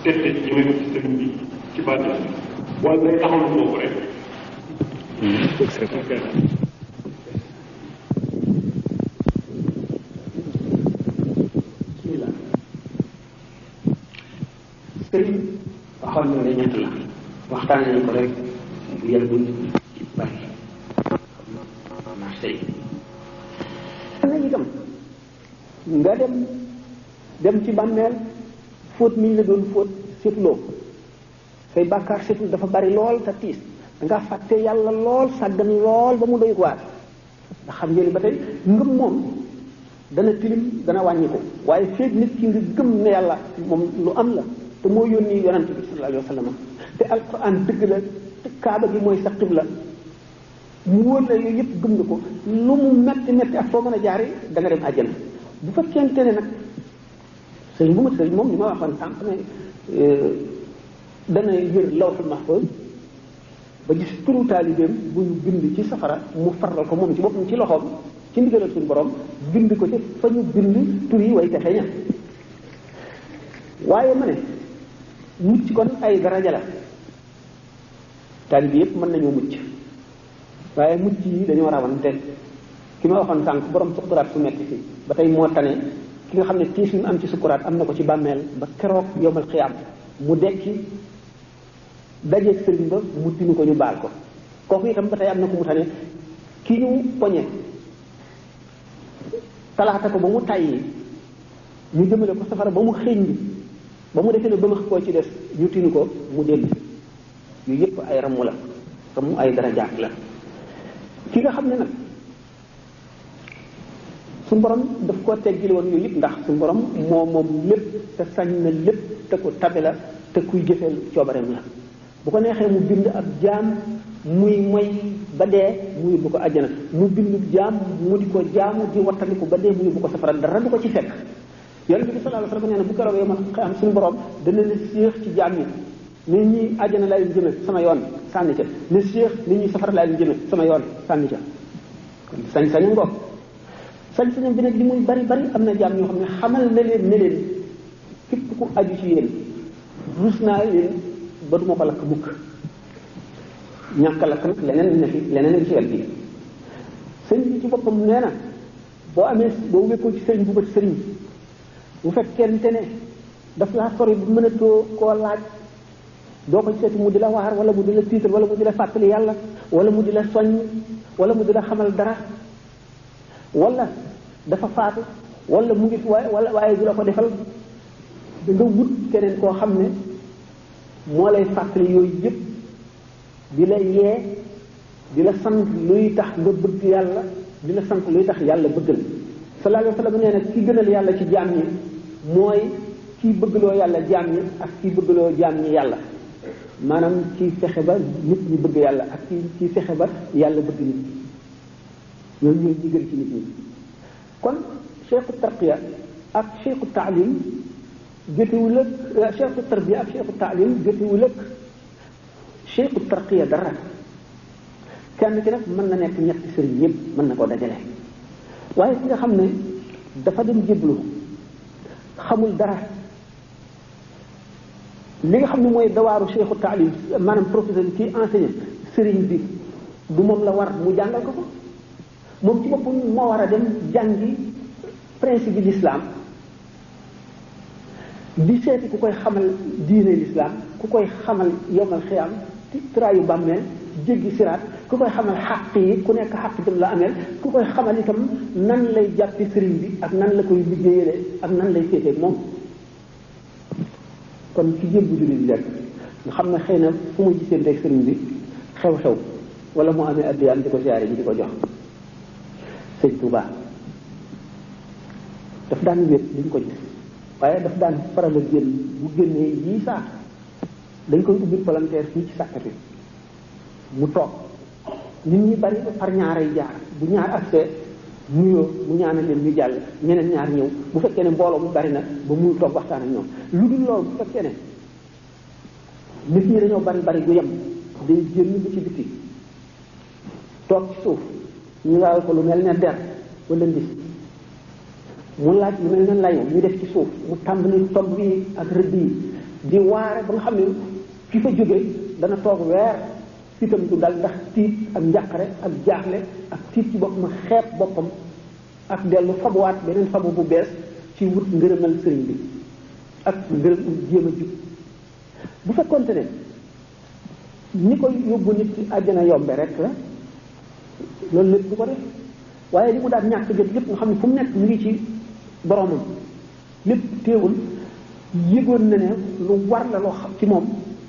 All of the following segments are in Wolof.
tette ci may ci sëriñ bi ci baat wala day taxaw foofu rek. sëriñ waxoon na ne ñett la waxtaan nañu ko rek bu yàggul ci bari marché yi na itam nga dem ci bàmmeel fóot mi ñu la doon fóot setuloo say bàkkaar setul dafa bari lool te tiis danga fàtte yàlla lool sàggan lool ba mu doy waar ndax xam ngeen ba tey ngëm moom dana tilim dana wàññi ko waaye feeg nit ki nga gëm ne yàlla moom lu am la te moo yónni yonent bi sallallahu alayhi wa sallam te alquran dëgg la te kaaba gi mooy sa xibla mu wóor la yooyu yëpp gëm nga ko lu mu metti metti ak foo mën a jaari da nga dem àjjana bu fekkente ne nag sëriñ bu ma sëriñ moom li ma waxoon sànq ne dana yër lawhul mahfuz ba gis turu taalibeem bu ñu bind ci safara mu faral ko moom ci boppam ci loxoom ci ndigalal suñu borom bind ko ci fa ñu bind tur yi way texe ña waaye ma ne mucc kon ay daraja la taalibe yëpp mën nañoo mucc waaye mucc yi dañoo rawante ki ma waxoon sànq borom sukkuraat su metti fi ba tey moo tane ki nga xam ne tiis mu am ci sukkuraat am na ko ci bàmmeel ba keroog yowmal xiyaam mu dekki dajeeg sëriñ ba mu tinu ko ñu baal ko kooku itam ba tey am na ko mu tane ki ñu poñe talaata ko ba mu tàyyi ñu jëmale ko safara ba mu xëñ bi ba mu defee ne ba ma koo ci des ñu tinu ko mu dellu yu yëpp ay ramu la ramu ay darajaat la ki nga xam ne nag suñu borom daf koo teggil woon yooyu yëpp ndax suñu borom moom lépp te sañ na lépp te ko tabe la te kuy jëfeel coobareem la bu ko neexee mu bind ab jaam muy moy ba dee mu yóbbu ko àjjana mu bind jaam mu di ko jaamu di wattandiku ba dee mu yóbbu ko safara dara du ko ci fekk yonent bi sallallahu alayhi wa sallam nee na bu keroog yow man xam suñu borom dana ne séex ci jaam yi nit ñi àjjana laa leen jëme sama yoon sànni ca ne séex nit ñi safara laa leen jëme sama yoon sànni ca kon sañ-sañu ngoog sañ-sañam bi nag li muy bari bari am na jaam ñoo xam ne xamal na leen ne leen képp ku aju ci yéen rus naa leen ba duma ko lakk mukk ñàkk lakk nag leneen ne fi leneen ngi ci wet bi sëñ bi ci boppam nee na boo wékkoo ci sëriñ bu bët sëriñ bu fekkente ne daf laa sori bu mënatoo koo laaj doo ko seeti mu di la waar wala mu di la tiital wala mu di la fàttali yàlla wala mu di la soññ wala mu di la xamal dara wala dafa faatu wala mu ngi fi waaye du la ko defal da nga wut keneen koo xam ne moo lay fàttali yooyu yëpp di la yee di la sant luy tax nga bëgg yàlla di la sant luy tax yàlla bëggal sallallahu alayhi wa sallam nee na ki gënal yàlla ci jaam ñi mooy kii bëggloo yàlla jaam ñi ak kii bëggloo jaam ñi yàlla maanaam kii fexe ba nit ñi bëgg yàlla ak kii fexe ba yàlla bëgg nit ñooñu ñooy ñi gën ci nit ñi kon cheikhu tarqiya ak cheikhu taalim jotewul ak cheikhu tarbiya ak cheikhu taalim jotewul ak cheikhu tarqiya dara kenn ki nag mën na nekk ñetti sëriñ yëpp mën na koo dajale waaye ki nga xam ne dafa dem jéblu xamul dara li nga xam ne mooy dawaaru cheikhu taalim maanaam professeur bi kii enseigné sëriñ bi du moom la war mu jàngal ko moom ci boppam moo war a dem jàngi principe bi l'islam di seeti ku koy xamal diine l'islam ku koy xamal yowmal xiyaam traayu bàmmeel jéggi siraat ku koy xamal xàq yi ku nekk xàq jëm la ameel ku koy xamal itam nan lay jàppi sëriñ bi ak nan la koy liggéeyale ak nan lay féeteeg moom kon ki jébbu jullit bi rek nga xam ne xëy na fu mu gisee rek sëriñ bi xew-xew wala mu amee addiyaam di ko siyaare ji di ko jox sëñ Touba daf daan wéet liñ ko gis waaye daf daan faral a génn bu génnee yii saa dañ koy ubbi volontaire fii ci sàkkati mu toog nit ñi bari par ñaaray jaar bu ñaar accès nuyoo mu ñaanal leen ñu jàll ñeneen ñaar ñëw bu fekkee ne mbooloo mu bari na ba mu toog waxtaan ak ñoom lu dul loolu bu fekkee ne nit ñi dañoo bari gu yem day génn bi ci biti toog ci suuf ñu laal ko lu mel ne der wala ndis mu laaj lu mel ne layu ñu def ci suuf mu tàmbali tomb yi ak rëdd yi di waare ba nga xam ne ki fa jógee dana toog weer fitam du dal ndax tiit ak njàqare ak jaaxle ak tiit ci boppam ak xeeb boppam ak dellu fabuwaat beneen fabu bu bees ci wut ngërëmal sëriñ bi ak ngërëm jéem a jub bu fekkoonte ne ni ko yóbbu nit ci àjjana yombe rek la loolu lépp du ko def waaye li mu daan ñàkk jot lépp nga xam ne fu mu nekk mu ngi ci boromam lépp teewul yëgoon na ne lu war la loo xam ci moom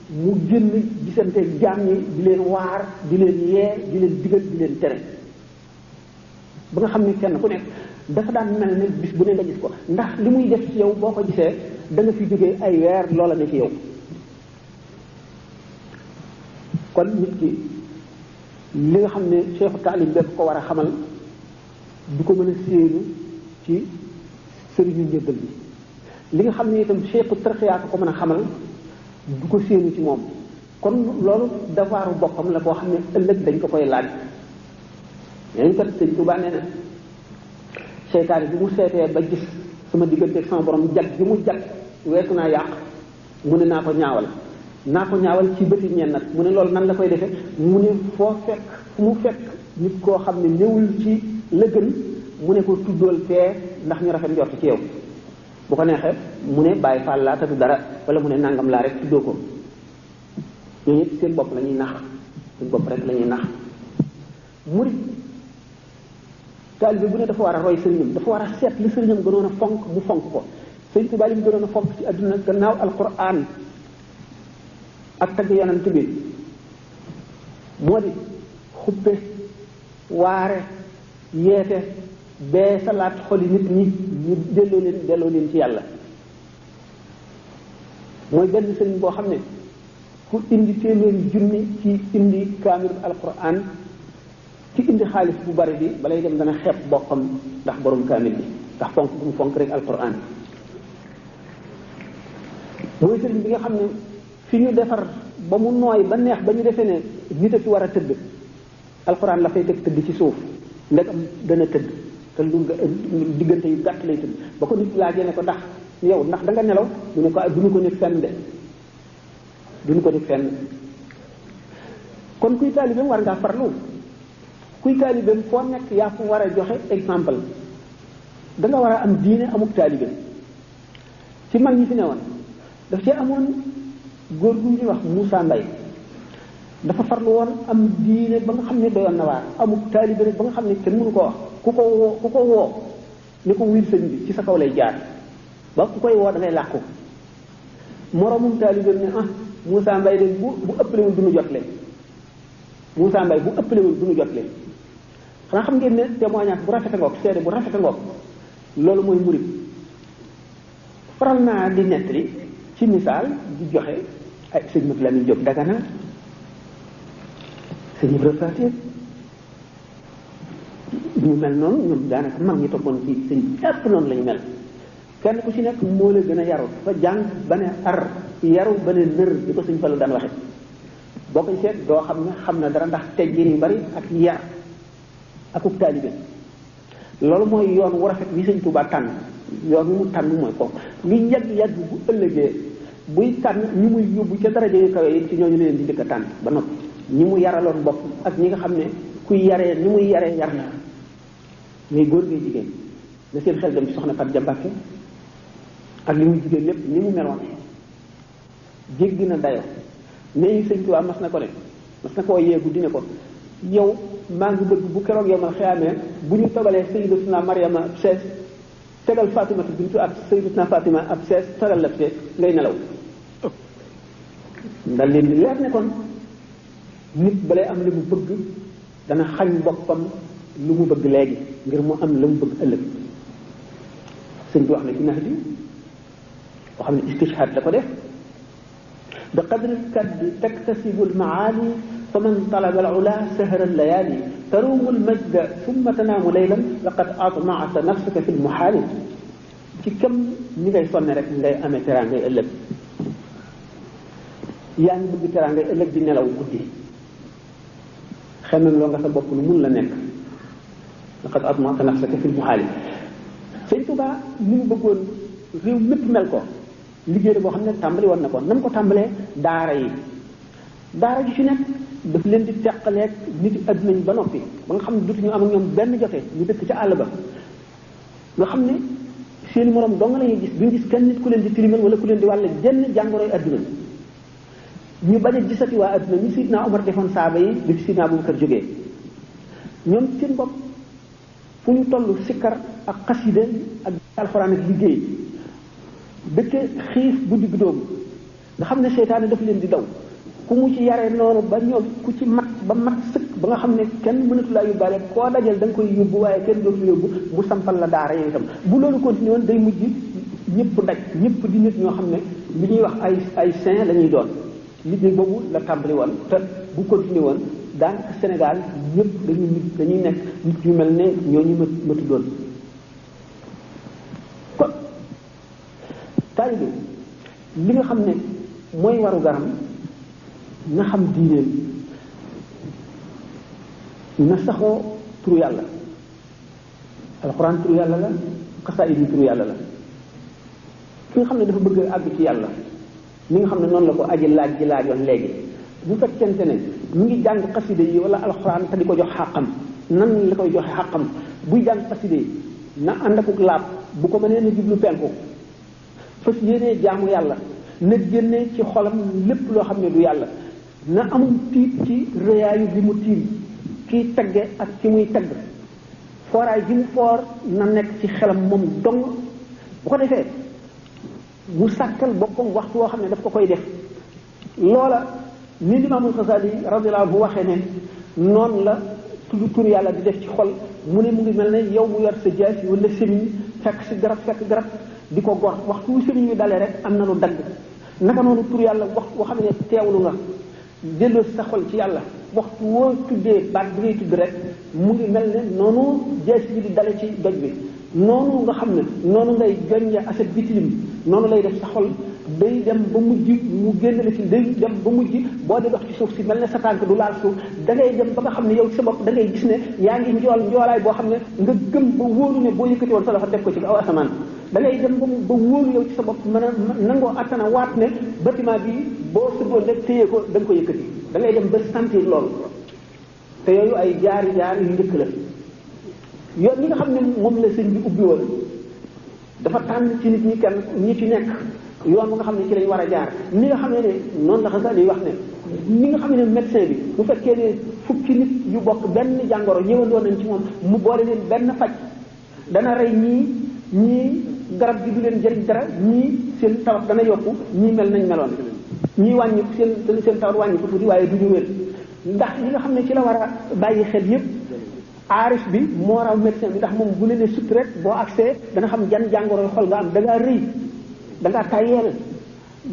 mu génn gisante jaam ñi di leen waar di leen yee di leen digal di leen tere ba nga xam ne kenn ku nekk dafa daan mel ne bis bu ne nga gis ko ndax li muy def ci yow boo ko gisee da nga fi jógee ay weer loola ne ci yow kon nit ki li nga xam ne cheikhu taalim bépp ko war a xamal du ko mën a séenu ci sëriñu njëbbal bi li nga xam ne itam cheikhu tarxiyaa ko mën a xamal du ko séenu ci moom kon loolu devoiru boppam la boo xam ne ëllëg dañ ko koy laaj dañ ko sëñ Tuubaa nee na seytaane bi mu seetee ba gis sama diggante ak sama borom jag bi mu jag weesu naa yàq mu ne naa ko ñaawal ci bëti ñenn nag mu ne loolu nan la koy defee mu ne fu mu fekk nit koo xam ne ñëwul ci la gën mu ne ko tuddool fee ndax ñu rafet njort ci yow bu ko neexee mu ne bàyyi faal laa te du dara wala mu ne nangam laa rek tuddoo ko ñooñu it seen bopp la ñuy nax seen bopp rek la ñuy nax murid taalibe bu ne dafa war a roy sëriñam dafa war a seet li sëriñam gënoon a fonk mu fonk ko sëriñ Tuubaa li mu gënoon a fonk ci àdduna gannaaw alquran ak tagg yonent bi moo di xuppe waare yeete bee salaat xoli nit ñi ñu delloo leen ci yàlla mooy benn sëriñ boo xam ne ku indi téeméeri junni ci indi kaamil alquran ci indi xaalis bu bari bi balay dem dana xeeb boppam ndax borom kaamil bi ndax fonk bu mu fonk rek alquran mooy sëriñ bi nga xam ne fi ñu defar ba mu nooy ba neex ba ñu defee ne nit a ci war a tëdd alquran la fay teg tëdd ci suuf ndegam dana tëdd te lu nga diggante yu gàtt lay tëdd ba ko nit laajee ne ko ndax yow ndax da nga nelaw mu ne ko duñu ko nekk fenn de duñu ko nekk fenn kon kuy taalibeem war ngaa farlu kuy taalibeem foo nekk yaa fu war a joxe exemple da nga war a am diine amuk taalibeem ci mag ñi fi ne woon daf cee amoon góor gu ñuy wax Moussa Mbaye dafa farlu woon am diine ba nga xam ne doyoon na waar amuk taalibe rek ba nga xam ne kenn mënu ko wax ku ko woo ni ko wiir sëñ bi ci sa kaw lay jaar ba ku koy woo da ngay làqu moroomum taalibe ne Moussa Mbaye de bu ëppalewul du ñu jot leen Moussa Mbaye bu ëppalewul du ñu jot leen xanaa xam ngeen ne témoignage bu rafete ngoog seede bu rafete ngoog loolu mooy murid faral naa di nettali ci misaal di joxe ay sëñ Mat Lamin Jóob Dagana sëñ Ibra Faati ñu mel noonu ñoom daanaka mag ñi toppoon ci sëñ épp noonu la ñu mel kenn ku ci nekk moo la gën a yaru dafa jàng ba ne ar yaru ba ne nër di ko sëñ Fallu daan waxe boo koy seet doo xam ne xam na dara ndax teggin yu bari ak yar akub taalibe loolu mooy yoon wu rafet wi sëñ Tuubaa tànn yoon wi mu tànn mooy ko li yàgg-yàgg bu ëllëgee buy tànn ñi muy yóbbu ca daraja yu kawe yi ci ñooñu leen di njëkk a tànn ba noppi ñi mu yaraloon bopp ak ñi nga xam ne kuy yaree ni muy yaree yar na muy góor ngay jigéen na seen xel dem ci soxna Fatou Dia Mbacké ak li muy jigéen lépp ni mu meloon jéggi na dayo ne sëñ Tuubaa mas na ko ne mas na koo yeegu dine ko yow maa ngi bëgg bu keroog yow mal xiyaamee bu ñu tegalee sayyidatuna Maryama ab sees tegal Fatima bintu ab sayyidatuna Fatima ab sees tegal la sees ngay nelaw ndal leen di leer ne kon nit balay am li mu bëgg dana xañ boppam lu mu bëgg léegi ngir mu am la mu bëgg ëllëg sëñ bi wax na ci nax bi boo xam ne istishhaad la ko def bi qadri kaddi taktasibu almaali fa man talaba alula sahara allayali tarumu almajda summa tanaamu laylan laqad atma'ta nafsaka fi almuhaali ci kam ñi ngay sonne rek ngay amee teraangay ëllëg yaa ngi bëgg teraangay ëllëg di nelaw guddi xemem loo nga sa bopp lu mun la nekk laqad atma'ta nafsaka fi almuhaali sëñ Tuubaa ni mu bëggoon réew mépp mel ko liggéey la boo xam ne tàmbali woon na ko nam ko tàmbalee daara yi daara ji ci nekk daf leen di teqaleeg nit adduna ñu ba noppi ba nga xam ne dutuñu am ak ñoom benn jote ñu dëkk ca àll ba nga xam ne seeni morom dong la ñuy gis duñu gis kenn nit ku leen di tilimal wala ku leen di wàll jenn jàngoroy adduna ñu bañ a gisati waa adduna ñu Sidna Omar defoon saaba yi bi fi Sidna Abubakar jógee ñoom seen bopp fu ñu toll sikkar ak xasida ak alxuraan ak liggéey dëkk xiif bu digg doomu nga xam ne seytaane daf leen di daw ku mu ci yaree noonu ba ñoom ku ci mat ba mat sëkk ba nga xam ne kenn mënatu laa yóbbaale koo dajal da nga koy yóbbu waaye kenn dootu yóbbu mu sampal la daara yooyu itam bu loolu continué woon day mujj ñëpp daj ñëpp di nit ñoo xam ne li ñuy wax ay saint la ñuy doon liggéey boobu la tàmbali woon te bu continué woon daanaka Sénégal ñëpp dañuy nekk nit yu mel ne ñooñu ma tuddoon kon taalibe li nga xam ne mooy waru garam na xam diineem na saxoo turu yàlla alxuraan turu yàlla la xasaayid yi turu yàlla la ki nga xam ne dafa bëgg àgg ci yàlla ni nga xam ne noonu la ko aji laaj ji laajoon léegi bu fekkente ne mu ngi jàng xaside yi wala alxuraan te di ko jox xàqam nan la koy joxe xàqam buy jàng xaside yi na ànd akuk laab bu ko mënee na jublu penku fas yéenee jaamu yàlla na génne ci xolam lépp loo xam ne du yàlla na amul tiit ci rëyaayu bi mu tiim kiy tagge ak ki muy tagg fooraay bi mu foor na nekk ci xelam moom dong bu ko defee mu sàkkal boppam waxtu woo xam ne daf ko koy def loola ni Limaamul Xasaali radiyallahu anhu waxee ne noonu la tudd tur yàlla di def ci xol mu ne mu ngi mel ne yow mu yor sa jaasi wala semiñ fekk garab di ko gor waxtu wu semiñ yu dalee rek am na lu dagg naka noonu tur yàlla waxtu woo xam ne teewlu nga delloo sa xol ci yàlla waxtu woo tuddee baat bi ngay tudd rek mu ngi mel ne noonu jaasi bi di dale ci doj bi noonu nga xam ne noonu ngay joññe aset bi tilim noonu lay def sa xol day dem ba mujj mu génn la ci day dem ba mujj boo di dox ci suuf si mel ne sa tànk du laal suuf da ngay dem ba nga xam ne yow ci sa bopp da ngay gis ne yaa ngi njoolaay boo xam ne nga gëm ba wóolu ne boo yëkkati woon sa loxo def ko ci aw asamaan da ngay dem ba wóolu yow ci sa bopp mën a nangoo attana waat ne bâtiment bi boo sëggoon rek téye ko da nga ko yëkkati da ngay dem ba sentir loolu te yooyu ay jaar yu njëkk la yoon ñi nga xam ne moom la sëñ bi ubbi woon dafa tànn ci nit ñi kenn ñi ci nekk yoon bu nga xam ne ci lañ war a jaar ni nga xam ne noonu la Xasaali wax ne ni nga xam ne médecin bi bu fekkee ne fukki nit yu bokk benn jàngoro ñëwandoon nañ ci moom mu boole leen benn faj dana rey ñii garab gi du leen jëriñ dara ñii seen tawat dana yokku ñii mel nañ meloon ñii wàññi seen tawat wàññi ko tuuti waaye du ñu wér ndax li nga xam ne ci la war a bàyyi xel yépp aarif bi moo raw médecin bi ndax moom bu leen sut rek boo accès dana xam jan jàngoro xol nga am da ngaa rëy da ngaa tayeel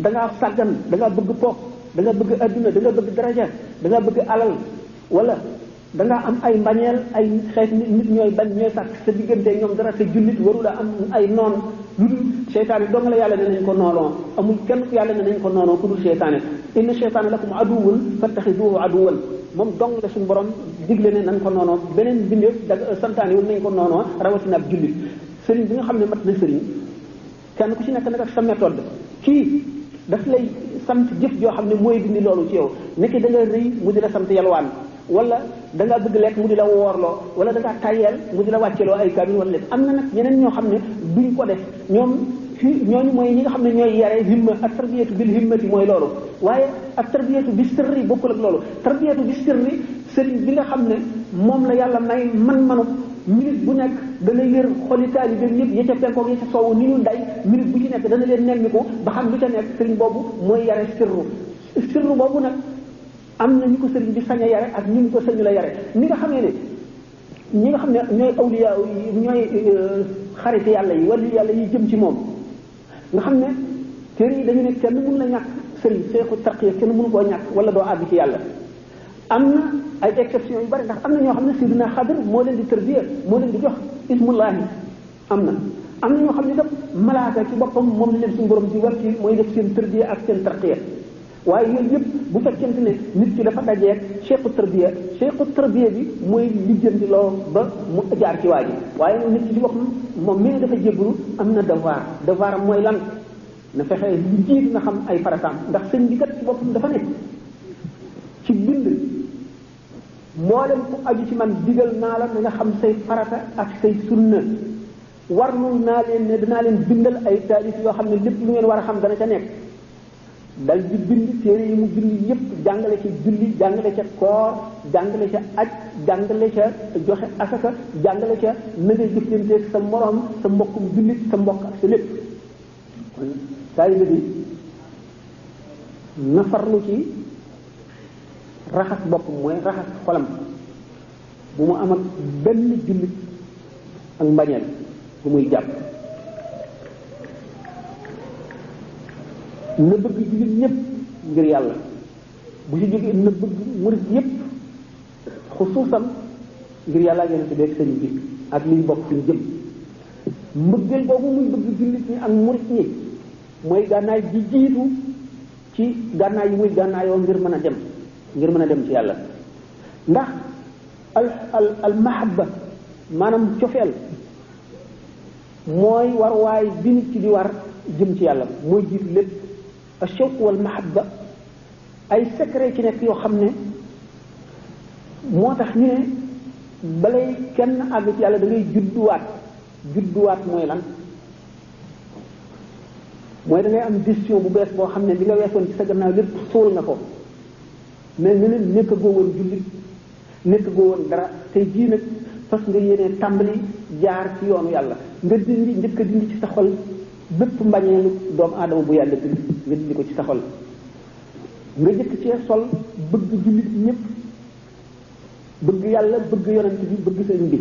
da ngaa sàggan da ngaa bëgg pook da nga bëgg adduna da nga bëgg daraja da nga bëgg alal wala da ngaa am ay mbañeel ay xeet nit ñooy bañ ñooy sàkk sa diggante ñoom dara te jullit warula am ay noon lu dul seytaane dong la yàlla ne nañ ko noonoo amul kenn yàlla ne nañ ko noonoo ku dul seytaane inna seytaane lakum aduwwun fattaxiduhu aduwwan moom dong la suñu borom digle ne nañ ko noonoo beneen bindeef da santaane wul nañ ko noonoo rawatina ab jullit sëriñ bi nga xam ne mat na sëriñ kenn ku ci nekk nag ak sa méthode kii daf lay sant jëf joo xam ne mooy dindi loolu ci yow nekk da nga rëy mu di la sant yalwaan wala da ngaa bëgg lekk mu di la woorloo wala da ngaa tayeel mu di la wàcceloo ay kaamil wala lekk am na nag ñeneen ñoo xam ne duñ ko def ñoom fii ñooñu mooy ñi nga xam ne ñooy yare himma ak tarbiyatu bil himmati mooy loolu waaye ak tarbiyatu bi sirri bokkul ak loolu tarbiyatu bi sirri sëriñ bi nga xam ne moom la yàlla may man-manu minute bu nekk dana yër xoli taalibe yëpp ya ca penkoog ya ca soowu ni ñu day minute bu ci nekk dana leen nemmiku ba xam lu ca nekk sëriñ boobu mooy yare sirru boobu nag am na ñu ko sëriñ bi sañ a yare ak ñu ko sañu la yare ni nga xamee ne ñi nga xam ne ñooy awliya yi ñooy xariti yàlla yi wala yàlla yi jëm ci moom nga xam ne téere yi dañu ne kenn mënu la ñàkk sëriñ seexu tarqiya kenn mënu koo ñàkk wala doo àgg ci yàlla am na ay exception yu bari ndax am na ñoo xam ne Sidina Xadir moo leen di tërbiya moo leen di jox ismullahi am na ñoo xam ne itam malaaka ci boppam moom la leen suñu borom di wakil mooy def seen tërbiya ak seen tarqiya waaye yooyu yëpp bu fekkente ne nit ki dafa dajeeg cheikhu tarbiya bi mooy lijjanti loo ba mu jaar ci waa ji waaye nit ki ci boppam moom mi ne dafa jébbalu am na devoir am mooy lan na fexe lu jiitu na xam ay farataam ndax sëñ bi kat ci boppam dafa nekk ci bind mboolem ku aju ci man digal naa la na nga xam say farata ak say sunna warlul naa leen ne danaa leen bindal ay taalif yoo xam ne lépp lu ngeen war a xam dana ca nekk dal di bind téere yi mu bind yépp jàngale ca julli jàngale ca koor jàngale ca aj jàngale ca joxe asaka jàngale ca na ngay jëflanteeg sa morom sa mbokkum jullit sa mbokk ak sa lépp kon taalibe bi na farlu ci raxas boppam mooy raxas xolam bu mu am ak benn jullit ak mbañeel bu muy jàpp na bëgg jullit ñëpp ngir yàlla bu ci jógee na bëgg murit yëpp xusuusam ngir yàlla ak yonent bi ak sëñ bi ak liñ bokk fi ñu jëm mbëggeel boobu muy bëgg jullit ñi ak murit ñi mooy gànnaay ji jiitu ci gànnaay yi muy gànnaayoo ngir mën a dem ci yàlla ndax al mahabba maanaam cofeel mooy war waay bi nit ci di war jëm ci yàlla mooy jiitu lépp ashawq wal mahabba ay secret ci nekk yoo xam ne moo tax ñu ne balay kenn àgg ci yàlla da ngay judduwaat mooy lan mooy da ngay am décision bu bees boo xam ne li nga weesoon ci sa gannaaw lépp suul nga ko mais nga ne nekk goo woon jullit nekk goo woon dara tey jii nag fas nga yéenee tàmbali jaar ci yoonu yàlla nga dindi njëkk a dindi ci sa xol bépp mbañeelu doomu aadama bu yàlla bind nga dindi ko ci sa xol nga jëkk cee sol bëgg jullit ñëpp bëgg yàlla bëgg yonent bi bëgg sëriñ bi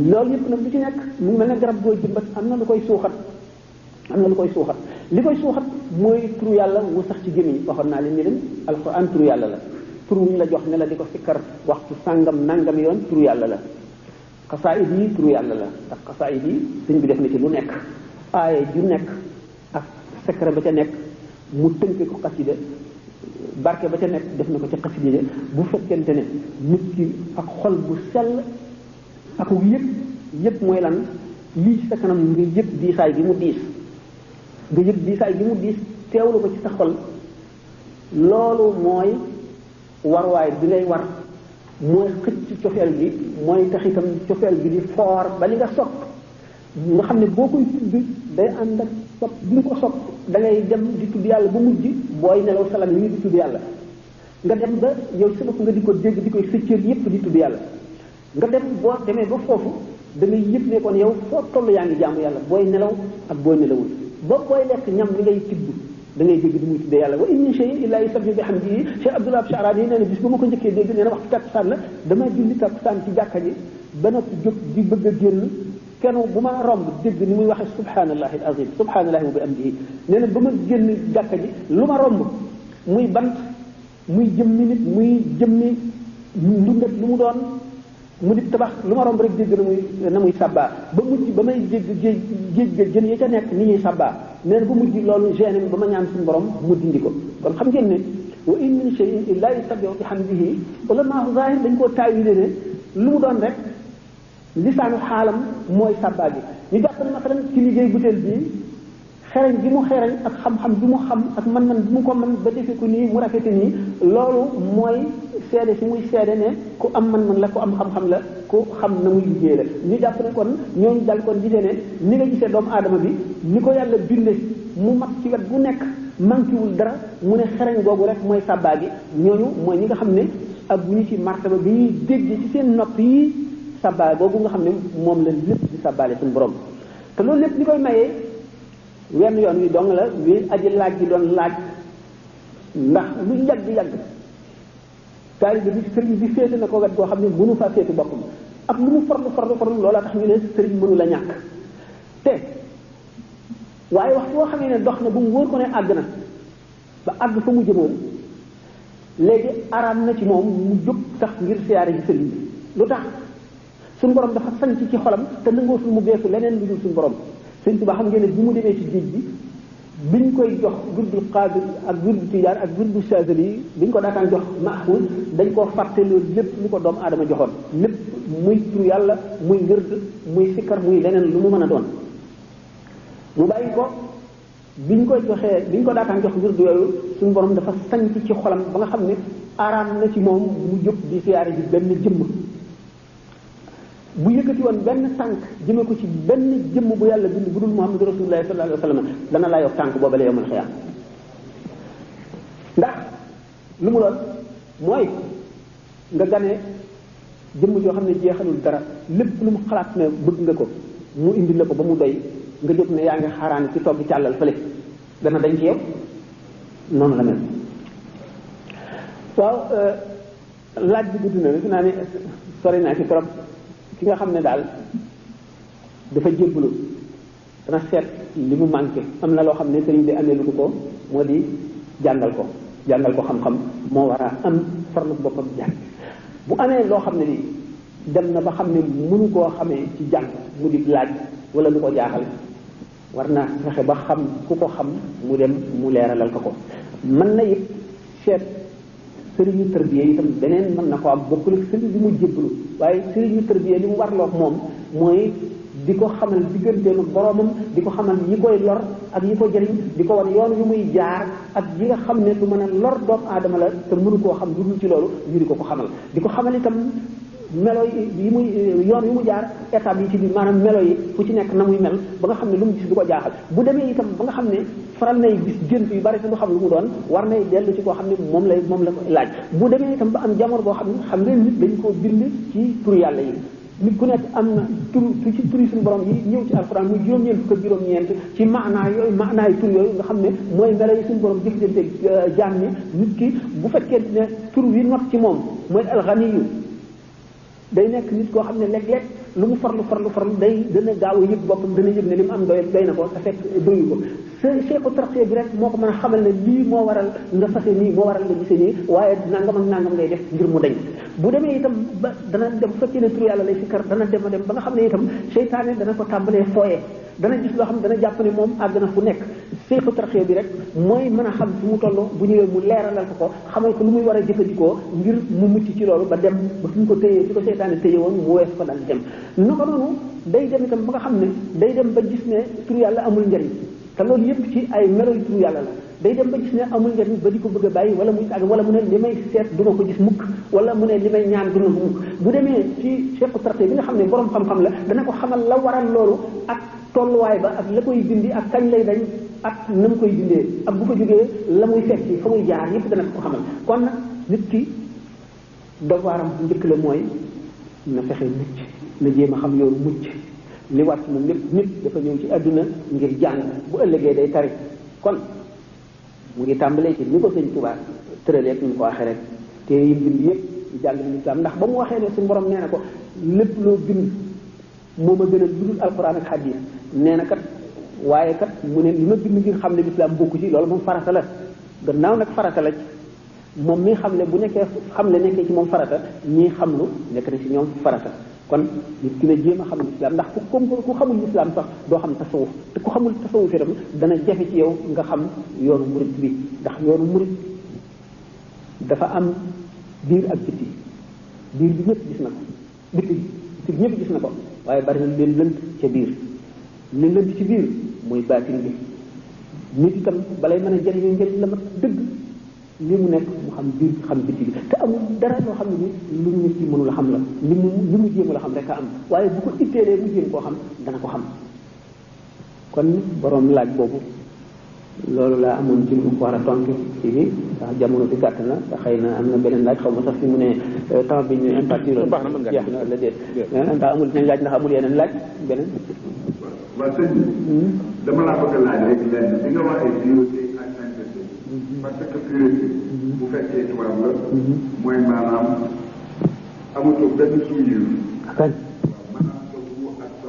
loolu yëpp nag lu ci nekk mu ngi mel ne garab goo jëmbat am na lu koy suuxat li koy suuxat mooy turu yàlla wu sax ci gémmiñ waxoon naa leen ni leen alxuraan turu yàlla la turu ñu la jox ne la di ko sikkar waxtu sàngam nangam yoon turu yàlla la xasaayid yi turu yàlla la ndax xasaayid yi sëñ bi def na ci lu nekk aaye ju nekk ak secret ba ca nekk mu tënke ko xasida barke ba ca nekk def na ko ca xasida bu fekkente ne nit ki ak xol bu sell ak yëpp mooy lan lii ci sa kanam nga yëg diisaay bi mu diis teewlu ko ci sa xol loolu mooy warwaay bi ngay war mooy xëcc cofeel bi mooy tax itam cofeel bi di foor ba li nga sopp nga xam ne boo koy tudd day ànd ak sopp bi nga ko sopp da ngay dem di tudd yàlla ba mujj booy nelaw salam yi di tudd yàlla nga dem ba yow sa bopp nga di ko dégg di koy sëcceel yépp di tudd yàlla nga dem boo demee ba foofu da ngay yëpp ne kon yow foo toll yaa ngi jaamu yàlla booy nelaw ak booy nelawul ba booy lekk ñam li ngay tibb da ngay dégg di muy tuddee yàlla wa in min shay'in illa yusabbihu bihamdihi Cheikh Abdullah Sha'rani nee na bis ba ma ko njëkkee dégg nee na waxtu takkusaan la dama julli takkusaan ci jàkka ji ba noppi jóg di bëgg a génn kenn bu ma romb dégg ni muy waxee subhanallahi al-azim subhanallahi wa bihamdihi nee na ba ma génn jàkka ji lu ma romb muy bant muy jëmmi nit muy jëmmi ndundat lu mu doon mu di tabax lu ma romb rek dégg na muy sabbaa ba mujj ba may dégg géej ga jën ya ca nekk ni ñuy sabbaa nee na ba mujj loolu gêné ba ma ñaan suñu borom mu dindi ko kon xam ngeen ne wa in min shay'in illa yusabbihu bihamdihi ulama zahir dañ koo taawile ne lu mu doon rek lisaanu xaalam mooy sabbaa bi ñu jàpp ne masalan ci liggéey butéel bii xereñ bi mu xereñ ak xam-xam bi mu xam ak man-man bi mu ko mën ba defee ko nii mu rafete nii loolu mooy seede si muy seede ne ku am man-man la ku am xam-xam la ku xam na muy liggéey la ñu jàpp ne kon ñooñu dal kon gisee ne ni nga gisee doomu aadama bi ni ko yàlla binde mu mat ci wet bu nekk manquéwul dara mu ne xereñ googu rek mooy sàbbaa gi ñooñu mooy ñi nga xam ne ak bu ñu ci martaba bi ñuy dégg ci seen nopp yi sàbbaa googu nga xam ne moom la lépp di sàbbaale suñu borom te loolu lépp li koy mayee wenn yoon wi dong la wi aji laaj bi doon laaj ndax lu yàgg taalibe bi sëriñ bi féete na ko wet goo xam ne mënu faa féete boppam ak lu mu farlu loola tax ñu ne sëriñ mënu la ñàkk te waaye waxtu boo xam ne dox na bu mu wóor ko ne àgg na ba àgg fa mu jëmoon léegi araam na ci moom mu jóg sax ngir siyaare ji sëriñ bi lu tax suñu borom dafa sanc ci xolam te nangootul mu beesu leneen lu dul suñu borom sëriñ Tuubaa xam ngeen ne bi mu demee ci géej bi biñ koy jox wirdul Qaadir ak wirdu Tijaan ak wirdu Saadili yi biñ ko daataan jox Mahfuus dañ koo fàtte loolu lépp lu ko doomu aadama joxoon lépp muy tur yàlla muy ngërd muy sikkar muy leneen lu mu mën a doon mu bàyyi ko biñ ko joxee biñ ko daataan jox wirdu yooyu suñu borom dafa sanc ci xolam ba nga xam ne araam na ci moom mu jóg di siyaare ji benn jëmm bu yëkkati woon benn tànk jëme ko ci benn jëmm bu yàlla bind bu dul Muhammadu Rasulullah sallallahu alayhi wa sallam dana laa yokk tànk boobale yowmal xiyaam ndax lu mu doon mooy nga gane jëmm joo xam ne jeexalul dara lépp lu mu xalaat ne bëgg nga ko mu indi la ko ba mu doy nga jóg ne yaa ngi xaaraan ci togg càllal fële dana dañ ci yow noonu la mel waaw laaj bi gudd na defe naa ne sori naa ci trop ki nga xam ne daal dafa jébbalu dana seet li mu manqué am na loo xam ne sëriñ bi amee lu ko moo di jàngal ko xam-xam moo war a am farlu boppam jàng bu amee loo xam ne ni dem na ba xam ne mënu koo xamee ci jàng mu di laaj wala lu ko jaaxal war na fexe ba xam ku ko xam mu dem mu leeralal ko mën na it seet sëriñu tërbiye itam beneen mën na ko am bokkul ak sëriñ bi mu jébbalu waaye sëriñu tërbiye li mu warloog moom mooy di ko xamal digganteem ak boroomam di ko xamal yi koy lor ak yi ko jëriñ di ko wan yoon yu muy jaar ak yi nga xam ne lu mën a lor doomu aadama la te mënu koo xam lu dul ci loolu ñu di ko xamal di ko xamal itam melo yi muy yoon yu mu jaar étape yi ci biir maanaam melo yi fu ci nekk na muy mel ba nga xam ne lu mu gis du ko jaaxal bu demee itam ba nga xam ne faral nay gis gént yu bari te du xam lu mu doon war nay dellu ci koo xam ne moom la ko laaj bu demee itam ba am jamono boo xam ne xam ngeen nit dañ koo bind ci tur yàlla yi nit ku nekk am na tur ci turi suñu borom yi ñëw ci alxuraan muy juróom-ñeent fukk ak juróom-ñeent ci maanaay tur yooyu nga xam ne mooy melo yi suñu borom jëflante jaam ñi nit ki bu fekkee ne tur wi not ci moom mooy alxaniyu day nekk nit koo xam ne léeg-léeg lu mu farlu dana gaaw a yëg boppam dana yëg ne li mu am doy na ko te fekk doyu ko seeko tarxiya bi rek moo ko mën a xamal ne lii moo waral nga fase nii moo waral nga gise nii waaye nangam ak nangam ngay def ngir mu dañ bu demee itam ba dana dem bu fekkee ne tur yàlla lay sikkar dana dem ba nga xam ne itam seytaane dana ko tàmbalee fooye dana gis loo xam ne dana jàpp ne moom àgg na fu nekk seeko tarxiya bi rek mooy mën a xam fu mu toll bu ñëwee mu leeralal ko xamal ko lu muy war a jëfandikoo ngir mu mucc ci loolu ba dem ba fi ñu ko téyee fi ko seytaane téye woon mu wees ko daal di dem naka noonu day dem itam ba nga xam ne day dem ba gis ne tur yàlla amul njëriñ te loolu yëpp ci ay melo yu tur yàlla la day dem ba gis ne amul njëriñ ba di ko bëgg a bàyyi wala muy tàgg wala mu ne li may seet du ma ko gis mukk wala mu ne li may ñaan du ma ko mukk bu demee ci cheikhu tarté bi nga xam ne borom xam-xam la dana ko xamal la waral loolu ak tolluwaay ba ak la koy dindi ak kañ lay dañ ak na mu koy dindee ak bu ko jógee la muy fekk fa muy jaar yëpp dana ko xamal kon nag nit ki devoiram bu njëkk la mooy na fexe mucc na jéem a xam yoonu mucc li war ci moom lépp nit dafa ñëw ci àdduna ngir jàng bu ëllëgee day tari kon mu ngi tàmbalee ci ni ko sëñ Tuubaa tëralee ak ñu ko waxee rek te yi bind yëpp di jàng lislaam ndax ba mu waxee ne suñu borom nee na ko lépp loo bind moo ma gën a dudul alquran ak hadis nee na kat waaye kat mu ne li ma bind ngir xam ne lislaam bokku ci loolu moom farata la gannaaw nag farata la moom mi xam ne bu nekkee xam ne nekkee ci moom farata ñii xam lu nekk na ci ñoom farata kon nit ki ne jéem a xam lislaam ndax ku xamul lislaam sax doo xam tasawuf te ku xamul tasawuf itam dana jafe ci yow nga xam yoonu murit bi ndax yoonu murit dafa am biir ak biti biir bi ñëpp gis na ko biti bi ñëpp gis na ko waaye bari na leen lënt ca biir li lënt ci biir mooy baatin bi nit itam balay mën a jëriñoo njëriñ la mat dëgg li mu nekk mu xam biir xam biti bi te amul dara loo xam ne ni lu nit ki mënula xam la li mu jéem la xam rek a am waaye bu ko itteelee mu jéem koo xam dana ko xam kon borom laaj boobu loolu laa amoon ci lu war a tontu ci bi ndax jamono bi gàtt na te xëy na am na beneen laaj xaw ma sax fi mu ne temps bi ñu imparti jeex na la déet ndax amul beneen laaj ndax amul yeneen laaj beneen waaw sëñ bi dama laa bëgg a laaj rek lenn bi nga waxee priorité ak sainteté parce que priorité bu fekkee tubaab la mooy maanaam amatoo benn souillure kañ maanaam sa wu ak sa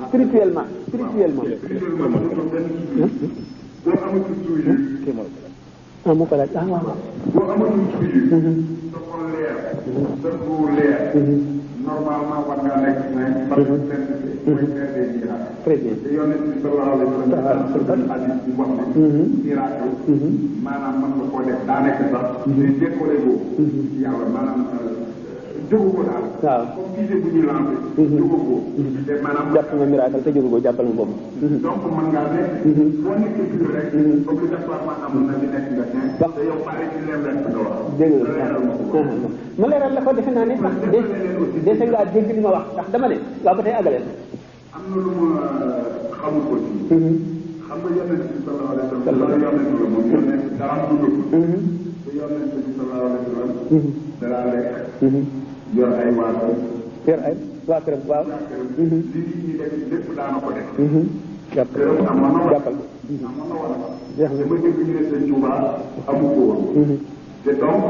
spirituellement amatoo benn souillure boo amatul souillure mu ko laaj waaw boo amatul souillure sa xol leer sa gu leer normalement war ngaa nekk nañ parce que sainteté mooy faire des miracles très bien te yonent bi sallallahu alayhi wa sallam hadis bi wax ne miracle maanaam mën nga koo def daa nekk sax mais décoré boobu ci yàlla maanaam jógu ko daal. waaw comme gisee bu ñuy lancé. jógu ko. te maanaam jàpp nga miracle te jógu ko jàppal ma boobu. donc mën ngaa nekk. boo nekkee pur rek. obligatoirement am na di nekk nga seen. te yow pare ci leen rek nga wax. dégg nga ma leeral la ko defe naa ne ndax dese ngaa dégg li ma wax ndax dama ne waaw ba tey àggaleel. am na lu ma xamul ko ci. xam nga yonent bi sallallahu alayhi wa sallam. loolu yonent la moom yonent dara am dund. te yonent bi sallallahu alayhi wa sallam. dara lekk. yor ay waa këram. yor ay waa këram waaw. li nit ñi def lépp daana ko def. jàppal këram amoon na jàppal. amoon na wala. jeex na dama dégg ñu ne sëñ Touba amu ko woon. te donc.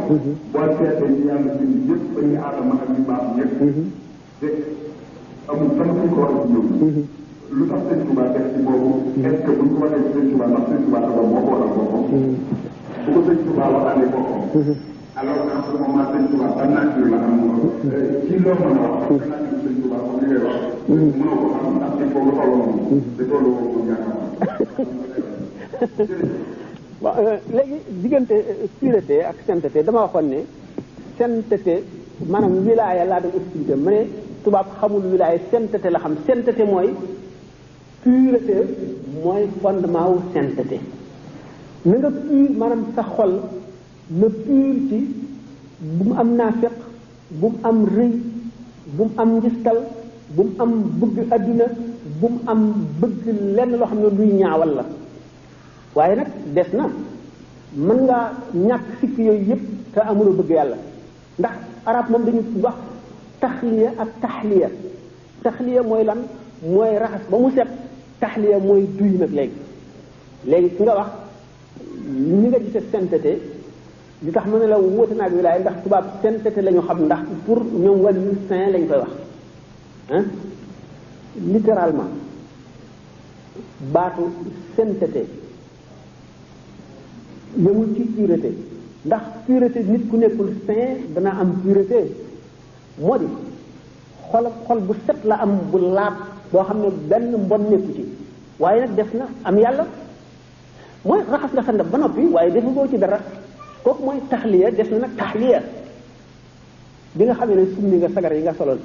boo seetee ñu yàlla bind yëpp ba ñu aadama ak ñu baax ñëpp. te amul fan suñ ko war a ñëw. lu tax sëñ Touba def ci boobu. est-ce que buñ ko waxee ci sëñ Touba ndax sëñ Touba dafa moo ko waral boppam. bu ko sëñ Touba waxalee boppam. alors que en ce moment sëñ Touba ban nature la am ci loo mën a wax. ban nature sëñ Touba comme li ngay wax. mënoo ko xam ndax il faut nga tolloo moom. te tolloo moom moom yaakaar waaw léegi diggante pureté ak sainteté dama waxoon ne sainteté maanaam wilaaya laa doon expliqué ma ne tubaab xamul wilaaya sainteté la xam sainteté mooy pureté mooy fondement wu sainteté na nga pur maanaam sa xol na pur ci bu mu am naafeq bu mu am rëy bu mu am njistal bu mu am bëgg adduna bu mu am bëgg lenn loo xam ne luy ñaawal la waaye nag des na mën ngaa ñàkk sikk yooyu yëpp te amuloo bëgg yàlla ndax arab moom dañu wax taxliya ak taxliya taxliya mooy lan mooy raxas ba mu set taxliya mooy duy nag léegi ki nga wax ni nga gisee sainteté li tax mën ne la wóote naag wilaaya ndax tubaab sainteté la ñu xam ndax pour ñoom wàllu saint lañ koy wax ah littéralement baatu sainteté yëmul ci pureté ndax pureté nit ku nekkul saint dana am pureté moo di xol bu set la am bu laab boo xam ne benn mbon nekku ci waaye nag def na am yàlla mooy raxas nga sa ndab ba noppi waaye defu boo ci dara kooku mooy taxliya def na nag taxliya bi nga xamee ne summi nga sagar yi nga soloon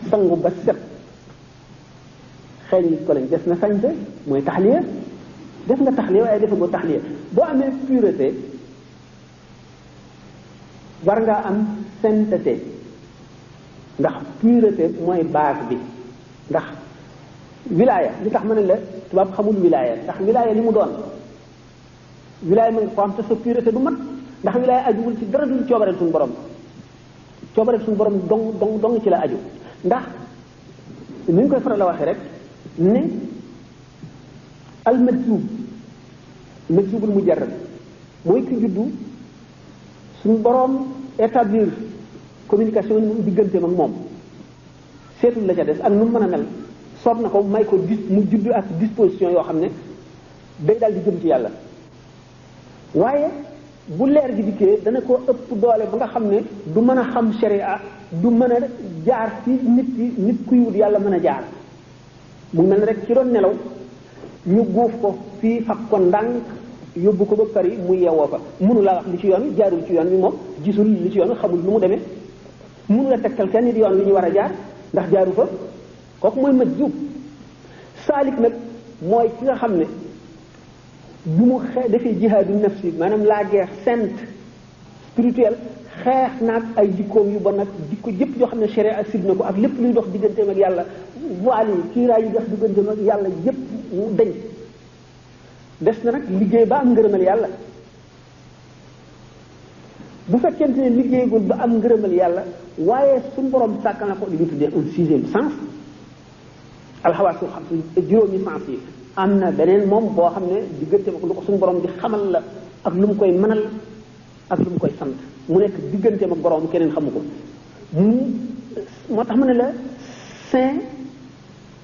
sangu ba set xeeñ li ko lañ def na sañte mooy taxliya def nga taxliya waaye defu boo taxliya boo amee pureté war ngaa am sainteté ndax pureté mooy base bi ndax wilaaya li tax ma ne la tubaab xamul wilaaya ndax wilaaya li mu doon wilaaya mën nga ko am te sa pureté du mat ndax wilaaya ajuwul ci dara dul coobareel suñu borom coobareel suñu borom dong ci la aju ndax ni ñu koy faral la waxee rek ne al majzubul mujarrad mooy ki juddu suñu borom établir communication digganteem ak moom seetul la ca des ak nu mu mën a mel soob na ko may ko mu juddu ak disposition yoo xam ne day daal di jëm ci yàlla waaye bu leer gi dikkee dana ko ëpp doole ba nga xam ne du mën a xam sharia du mën a jaar ci nit kuy wut yàlla mën a jaar mu mel ne rek ci doon nelaw ñu góof ko fii fab ko ndànk yóbbu ko ba Paris mu yeewoo fa mënu laa wax li ci yoon wi jaarul ci yoon wi moom gisul li ci yoon wi xamul nu mu demee mënu la tegtal kenn di yoon wi ñu war a jaar ndax jaaru fa kooku mooy majzub saalik nag mooy ki nga xam ne bu mu defee jihaadu nafsi maanaam la guerre sainte spirituelle xeex naag ay jikkoom yu bon nag jikko jëpp yoo xam ne sharia sib na ko ak lépp luy dox digganteem ak yàlla voile yi kiiraay yi dox digganteem ak yàlla yëpp dañ des na nag liggéey ba am ngërëmal yàlla bu fekkente ne liggéeygul ba am ngërëmal yàlla waaye suñu borom sàkk na ko li ñu tuddee un sixième sens alxawaasul xam juróomi sens yi am na beneen moom boo xam ne digganteem ak lu ko suñu borom di xamal la ak lu mu koy mënal ak lu mu koy sant mu nekk digganteem ak borom keneen xamu ko moo tax ma ne la saint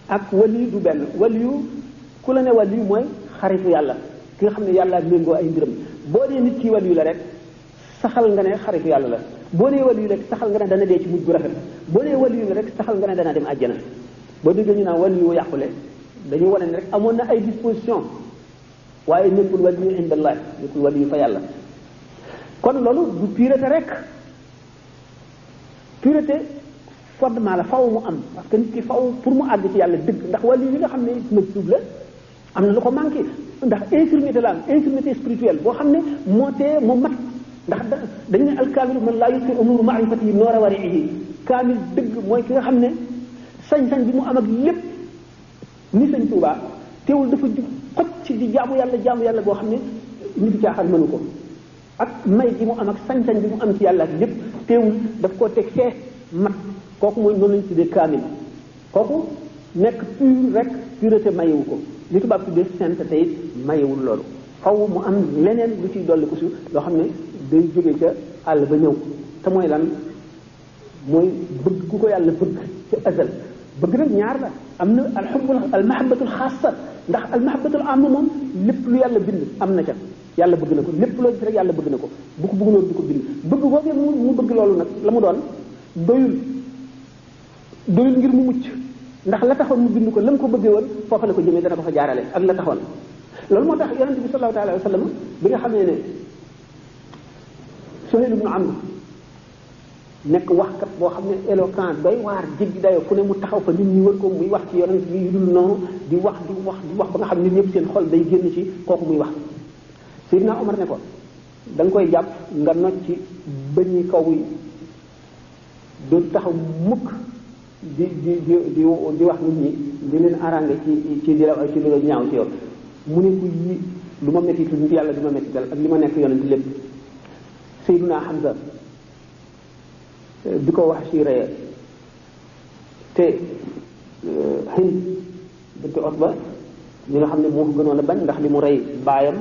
ak wali du benn waliyu ku la ne waliyu mooy xaritu yàlla ki nga xam ne yàlla méngoo ay mbiram boo dee nit ki waliyu la rek saxal nga ne xaritu yàlla la boo dee waliyu rek saxal nga ne dana dee ci mujj bu rafet boo dee waliyu la rek saxal nga ne dana dem àjjana boo déggee ñu naan waliyu yàqule dañuy wane ne rek amoon na ay disposition waaye nekkul waliyu indallah nekkul waliyu fa yàlla kon loolu du pureté rek pureté fondement la faw mu am parce que nit ki faw pour mu àgg ci yàlla dëgg ndax wàllu yi nga xam ne majzuub la am na lu ko manqué ndax infirmité la am infirmité spirituelle boo xam ne moo tee mu mat ndax dañu ne alkaamilu man laa yusir umuru maarifati yi noora wariihi kaamil dëgg mooy ki nga xam ne sañ-sañ bi mu am ak lépp ni Sëñ Tuubaa teewul dafa jub xoj ci di jaamu yàlla boo xam ne nit caaxaan mënu ko ak may gi mu am ak sañ-sañ bi mu am ci yàlla ak lépp teewul daf koo teg fee mat kooku mooy noonu lañu tuddee kaamil kooku nekk pur rek pureté mayewu ko li tubaab tuddee sainteté it mayewul loolu faw mu am leneen lu ciy dolli ko si loo xam ne day jóge ca àll ba ñëw te mooy lan mooy bëgg gu ko yàlla bëgg ca azal bëgg nag ñaar la am na alxubbul almahabatul xaasa ndax almahabatul amma moom lépp lu yàlla bind am na ca yàlla bëgg na ko lépp loo gis rek yàlla bëgg na ko bu ko bëgg noonu du ko bind bëgg boobee mu bëgg loolu nag la mu doon doyul ngir mu mucc ndax la taxoon mu bind ko la mu ko bëggee woon foofa la ko jëmee dana ko fa jaarale ak la taxoon loolu moo tax yonente bi sallallahu alayhi wa sallam bi nga xamee ne Suhayl ibn Amr nekk waxkat boo xam ne éloquent doy waar jéggi dayoo fu ne mu taxaw fa nit ñi wër ko muy wax ci yonent bi yu dul noonu di wax ba nga xam ne nit ñëpp seen xol day génn ci kooku muy wax Seydina Omar ne ko da nga koy jàpp nga nocc ci bëñi kaw yi doon taxaw mukk di wax nit ñi di leen arrangé ci di la ñaaw ci yow mu ne ko yi lu ma métti nit yàlla di ma métti dal ak li ma nekk yonent lépp Seydina Hamza bi ko wax ci reye te Hind bint Utba ñi nga xam ne moo ko gënoon a bañ ndax li mu rey baayam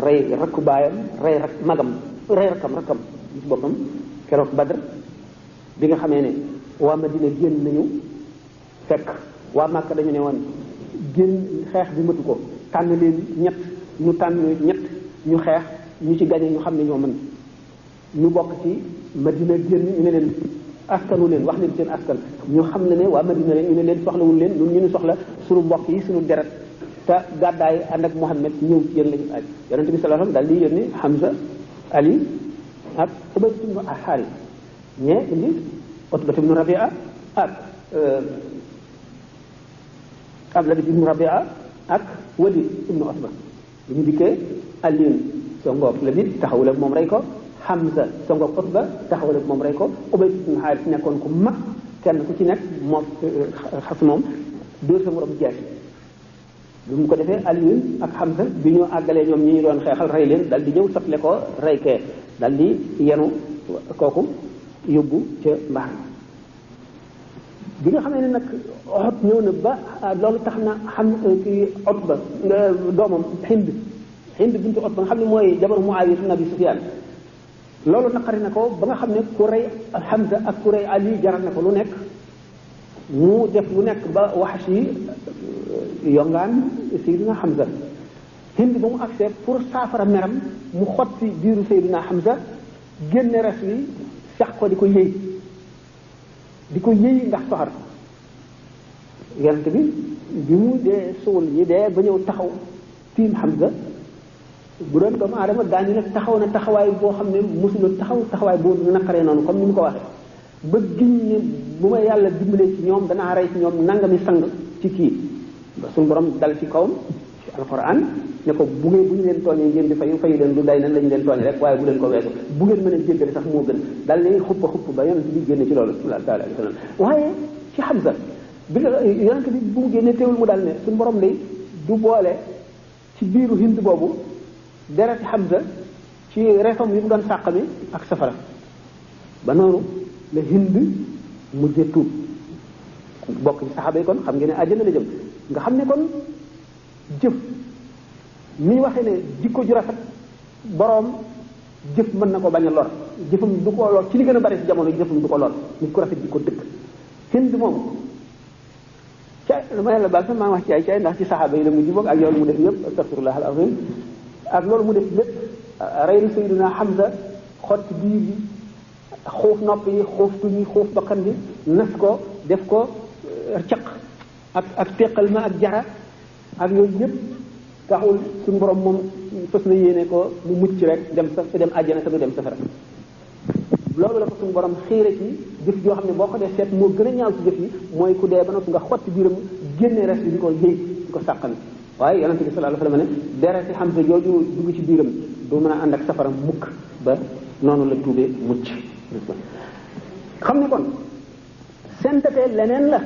rey rakku baayam rey magam rey rakkam ci boppam keroog Badr bi nga xamee ne waa Madina génn nañu fekk waa Màkka dañu ne woon génn xeex bi matu ko tànn leen ñett ñu tànn ñett ñu xeex ñu ci gañe ñu xam ne ñoo mën ñu bokk ci Madina génn ñu ne leen askanu leen wax leen seen askan ñu xam ne waa Madina leen ñu ne leen soxlawul leen ñun ñu ne soxla suñu mbokk yi suñu deret te gàddaay ànd ak Muhammad ñëw ci yéen lañu aj yonente bi sallallahu alayhi wasallam daal di yónni Hamza Ali ak Ubay ibn Harith ñee indi Utba ibn Rabi'a ak Abdullah ibn Rabi'a ak Walid ibn Utba bu ñu dikkee Aliin songoog Labid taxawul ak moom rey ko Hamza songoog Utba taxawul ak moom rey ko Ubay ibn Harith nekkoon ku mag kenn ku ci nekk moom xas moom dóor sa morom jaasi bi mu ko defee Aliin ak Hamza bi ñu àggalee ñoom ñi ñu doon xeexal rey leen dal di ñëw sotle ko rey kee dal di yenu kooku yóbbu ca mbaax bi nga xamee ne nag Uhud ñëw na ba loolu tax na xam ki Utba doomam Hind bintu Utba nga xam ne mooy jabaru Muawiya ibn Abi Sufyan loolu naqari na ko ba nga xam ne ku rey Hamza ak ku rey Ali jaral na ko lu nekk mu def lu nekk ba Wahshi yongaan Seydina Hamza Hind ba mu agsee pour saafara meram mu xotti biiru Seydina Hamza génne res wi sax ko di ko yëy ndax soxar yonent bi mu dee suul yi dee ba ñëw taxaw tiim Hamza bu doon doomu aadama daañu ne taxaw na taxawaay boo xam ne mosula taxawaay boo naqaree noonu comme ni mu ko waxee ba giñ ne bu ma yàlla dimbalee ci ñoom danaa rey ci ñoom nangami sang ci kii ba suñu borom dal ci kawam ci alquran ne ko bu ñu leen tooñee ngeen di fayu leen du day nan lañu leen tooñee rek waaye bu leen ko weesu bu ngeen mën a jéggale sax moo gën dal ne xuppa ba yonent bi génne ci loolu sallallahu alayhi wa sallam waaye ci Hamza bi nga yonent bi bu mu génne teewul mu dal ne suñu borom lay du boole ci biiru Hind boobu dereti Hamza ci refam yi mu doon sàq mi ak safara ba noonu la Hind mujjee tuub bokk ci saxaaba yi kon xam ngeen ne àjjana la jëm nga xam ne kon jëf ni ñu waxee ne jikko ju rafet boroom jëf mën na ko bañ a lor jëfam du ko lor ci li gën a bari ci jamono jëfam du ko lor nit ko rafet jikko dëkk Hind moom ca dama yàlla baal sax maa ngi wax ci ay caay ndax ci saxaaba yi la mujj bokk ak loolu mu def yëpp astaghfirullah al-azim ak loolu mu def lépp rey na Sayyidina Hamza xotti biir bi xuuf nopp yi xuuf tuñ yi xuuf bakkan bi nas ko def ko caq ak teqal ma ak jara ak yooyu yëpp taxul suñu borom moom fës na yéene ko mu mucc rek dem sa dem àjjana te du dem safara loolu la ko suñu borom xiire ci jëf joo xam ne boo ko dee seet moo gën a ñaaw ci jëf yi mooy ku dee ba noppi nga xotti biiram génne res bi di ko yëy di ko sàqami waaye yonente bi sallallahu alayhi wasallam ne dereti Hamza jooju dugg ci biiram du mën a ànd ak safara mukk ba noonu la tuubee mucc xam ne kon sainteté leneen la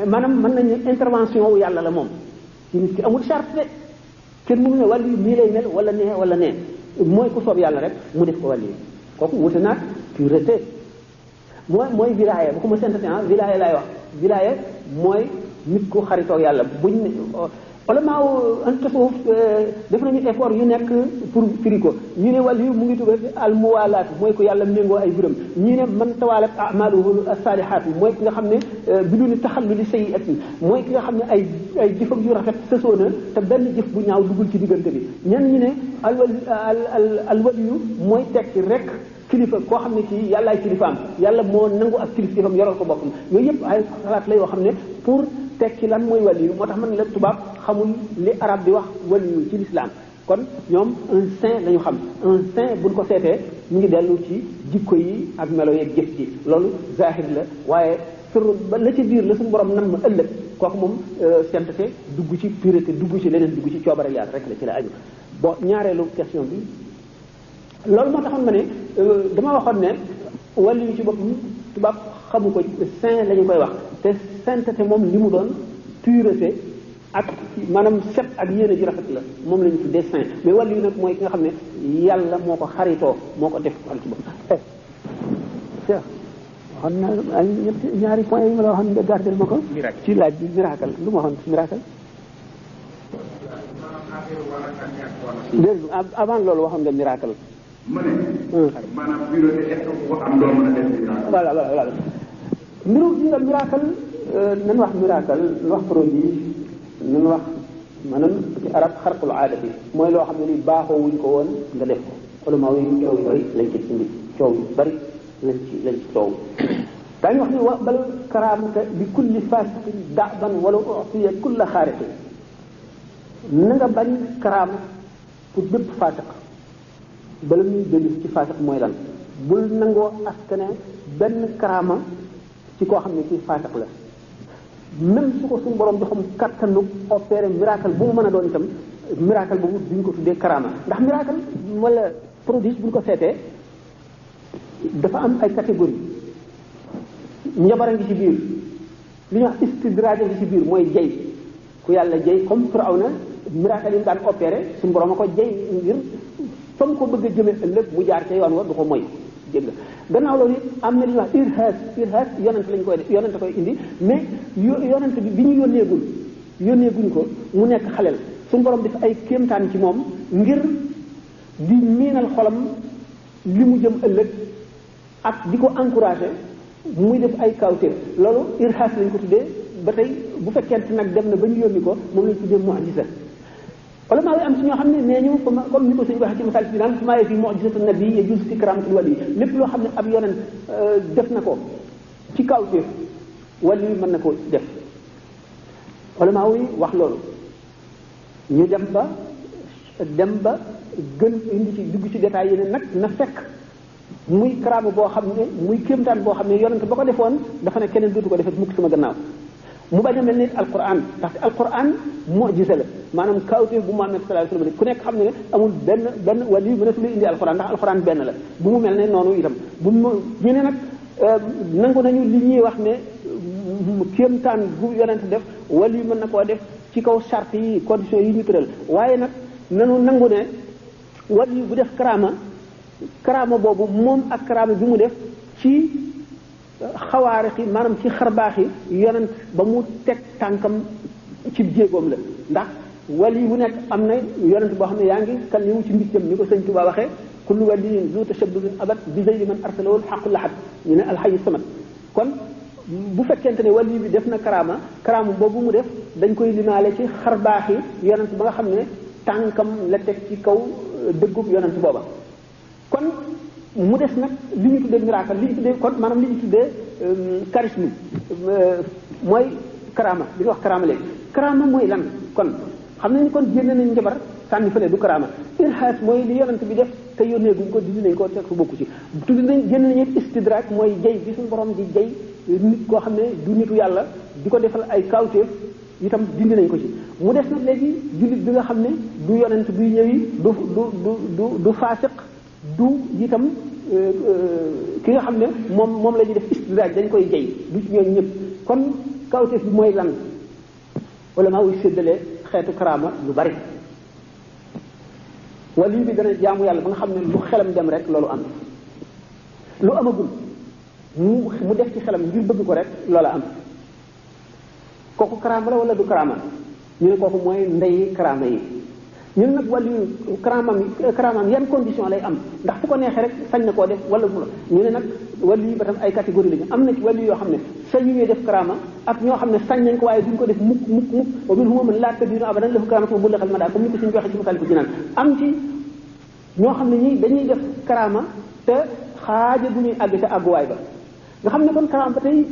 maanaam mën nañu intervention wu yàlla la moom ci nit ki amul charte de kenn mënu ne wàllu nii lay mel wala nee wala nee mooy ku soob yàlla rek mu def ko wàllu yi kooku wute naag pureté mooy wilaya bu ko ma sainteté wilaya laay wax wilaya mooy nit ku xaritoog yàlla buñ ne ulama an tasawuf def nañu effort yu nekk pour firi ko ñu ne wàllu mu ngi tudd al muwalaat mooy ko yàlla méngoo ay biram ñi ne man tawalat amaluhu as-salihat mooy ki nga xam ne biduni taxalluli sayyi'at mooy ki nga xam ne ay jëfam yu rafet sësoo na te benn jëf bu ñaaw dugul ci diggante bi ñenn ñi ne al waliyu mooy tekki rek kilifa koo xam ne kii yàllaay kilifaam yàlla moo nangu ak kilifam yoral ko boppam yooyu yëpp ay xalaat la yoo xam ne pour tekki lan mooy waliyu moo tax man la tubaab xamul li arab di wax waliyu ci l'islam kon ñoom un saint la ñu xam un saint buñ ko seetee ñu ngi dellu ci jikko yi ak melo yeeg jëf ji loolu zahir la waaye sur ba la ci biir la suñu borom nam ma ëllëg kooku moom sainteté dugg ci pureté dugg ci leneen dugg ci coobare yàlla rek la ci la aju bon ñaareelu question bi loolu moo taxoon ma ne dama waxoon ne waliyu ci boppam tubaab xamu ko saint la ñu koy wax te sainteté moom li mu doon pureté ak maanaam set ak yéene ji rafet la moom la ñu tuddee saint mais wàllu yi nag mooy ki nga xam ne yàlla moo ko xaritoo moo ko def al ci bopp waxoon na ay ñaari point yi ma la waxoon nga gardel ma ko ci laaj bi miracle lu ma waxoon miracle dégg avant loolu waxoon nga miracle ma ne maanaam pureté est-ce que ko am doo mën a def miracle voilà mbiru gi nga miracle nan wax miracle nan wax prodige nan wax maanaam ci arab xarqul aada bi mooy loo xam ne ni baaxoo wuñ ko woon nga def ko ulama yi coow yu bari lañ ci indi coow yu bari lañ ci coow daañu wax ne wa bal karaamata bi kulli fasiqin da'ban wala u'tiya kulla xaariqin na nga bañ karaama pour bépp fasiq bala muy dellu ci fasiq mooy lan bul nangoo askane benn karaama ci koo xam ne kii fasiq la même su ko suñu borom joxam kattanu opéré miracle bu mu mën a doon itam miracle boobu duñ ko tuddee karaama ndax miracle wala prodige buñ ko seetee dafa am ay catégorie njabara ngi ci biir li ñuy wax istidraaj ngi ci biir mooy jay ku yàlla jay comme Firawna miracle yi mu daan opéré suñu borom a ko jay ngir fa mu ko bëgg a jëmee ëllëg mu jaar ca yoon wa du ko moy dégg nga gannaaw loolu it am na li ñuy wax irhas yonent lañ koy def yonent koy indi mais yonent bi ñu yónneeguñ ko mu nekk xaleel suñu borom def ay kéemtaan ci moom ngir di miinal xolam li mu jëm ëllëg ak di ko encouragé muy def ay kawtéef loolu irhas lañ ko tuddee ba tey bu fekkente nag dem na ba ñu yónni ko moom lañ tuddee mu'jiza wala maa ngi am si ñoo xam ne nee ñu comme ni ko suñu waxee ci misaal bi naan maa fi mu'jizatu nabi yajuuzu fi karaamatul wali lépp loo xam ne ab yonent def na ko ci kawtéef wali mën na ko def wala maa ngi wax loolu ñu dem ba gën indi ci dugg ci détails yi ne nag na fekk muy karaama boo xam ne muy kéemtaan boo xam ne yonent ba ko defoon dafa ne keneen dootu ko defee mukk sama gannaaw mu bañ a mel ni alquran ndaxte alquran mu'jiza la maanaam kawteef bu Muhammad sallallahu alayhi wasallam ku nekk xam ne amul benn wali yu mënatu la indi alquran ndax alquran benn la bu mu mel ne noonu itam bu mu ñu ne nag nangu nañu li ñuy wax ne kéemtaan bu yonent def wali yu mën na koo def ci kaw charte yi conditions yi ñu tëral waaye nag nanu nangu ne wali bu def karaama boobu moom ak karaama bi mu def ci xawaarix yi maanaam ci xarbaax yi yonent ba mu teg tànkam ci jéegoom la ndax wali bu nekk am na yonent boo xam ne yaa ngi kan liwu ci mbiccam ni ko sëñ Tuba waxee kullu waliyin zu tashabbudin abat bi zeyli man arsalahu alxaqu laxat ñu ne alxayu samat kon bu fekkente ne wali bi def na karaama boobu mu def dañ koy limaale ci xarbaax yi yonent ba nga xam ne tànkam la teg ci kaw dëggub yonent booba kon mu des nag li ñu tuddee miracle li ñu tuddee kon maanaam li ñu tuddee charisme mooy karaama li nga wax karaama léegi karaama mooy lan kon xam nañu kon génne nañ njabar sànni fële du karaama irhaas mooy li yonent bi def te yónnee guñ ko dindi nañ ko teg fu bokku ci tudd nañ génn nañu istidraaj mooy jay bi suñu borom di jay nit koo xam ne du nitu yàlla di ko defal ay kawteef itam dindi nañ ko ci mu des nag léegi jullit bi nga xam ne du yonent buy ñëwi du faasiq du itam ki nga xam ne moom la ñuy def istidraaj dañ koy jay du ci ñooñu ñëpp kon kawteef bi mooy lan wala maa wuy séddale xeetu karaama lu bari wala bi dana jaamu yàlla ba nga xam ne lu xelam dem rek loolu am lu amagul mu def ci xelam ngir bëgg ko rek loola am kooku karaama la wala du karaama ñu ne kooku mooy ndey karaama yi ñun nag wàllu karaamaam yan condition lay am ndax fu ko neexee rek sañ na koo def wala mu la ñu ne nag wàllu yi ba tam ay catégorie lañu am na ci wàllu yoo xam ne sañ ñu def karaama ak ñoo xam ne sañ nañ ko waaye duñ ko def mukk wa minhum man laa tadinu abadan lahu karaamatu bu lexal ma daa comme ni ko suñu waxee ci Masaalikul Jinaan am ci ñoo xam ne ñi dañuy def karaama te xaaja bu ñuy àgg te àgguwaay ba nga xam ne kon karaama ba tey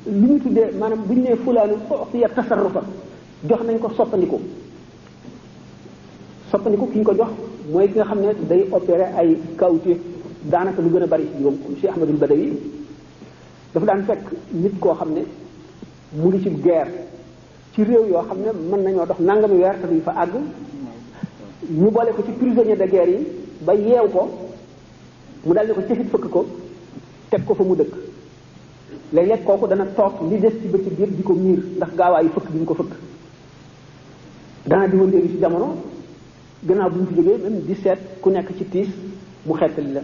li ñu tuddee maanaam bu ñu nee fulaanu u'tiya tasarrufa jox nañ ko soppandiku ki ñu ko jox mooy ki nga xam ne day opéré ay kawtéef daanaka lu gën a bari ci juróom Cheikh Ahmadul Badawi dafa daan fekk nit koo xam ne mu ngi ci guerre ci réew yoo xam ne mën nañoo dox nangami weer te duñ fa àgg ñu boole ko ci prisonnier de guerre yi ba yeew ko mu dal ne ko cëfit fëkk ko teg ko fa mu dëkk léeg-léeg kooku dana toog li des ci bëccëg yëpp di ko miir ndax gaawaayu fëkk bi ñu ko fëkk dana di wëndeelu ci jamono gannaaw bu ñu fi jógee même di seet ku nekk ci tiis mu xettali la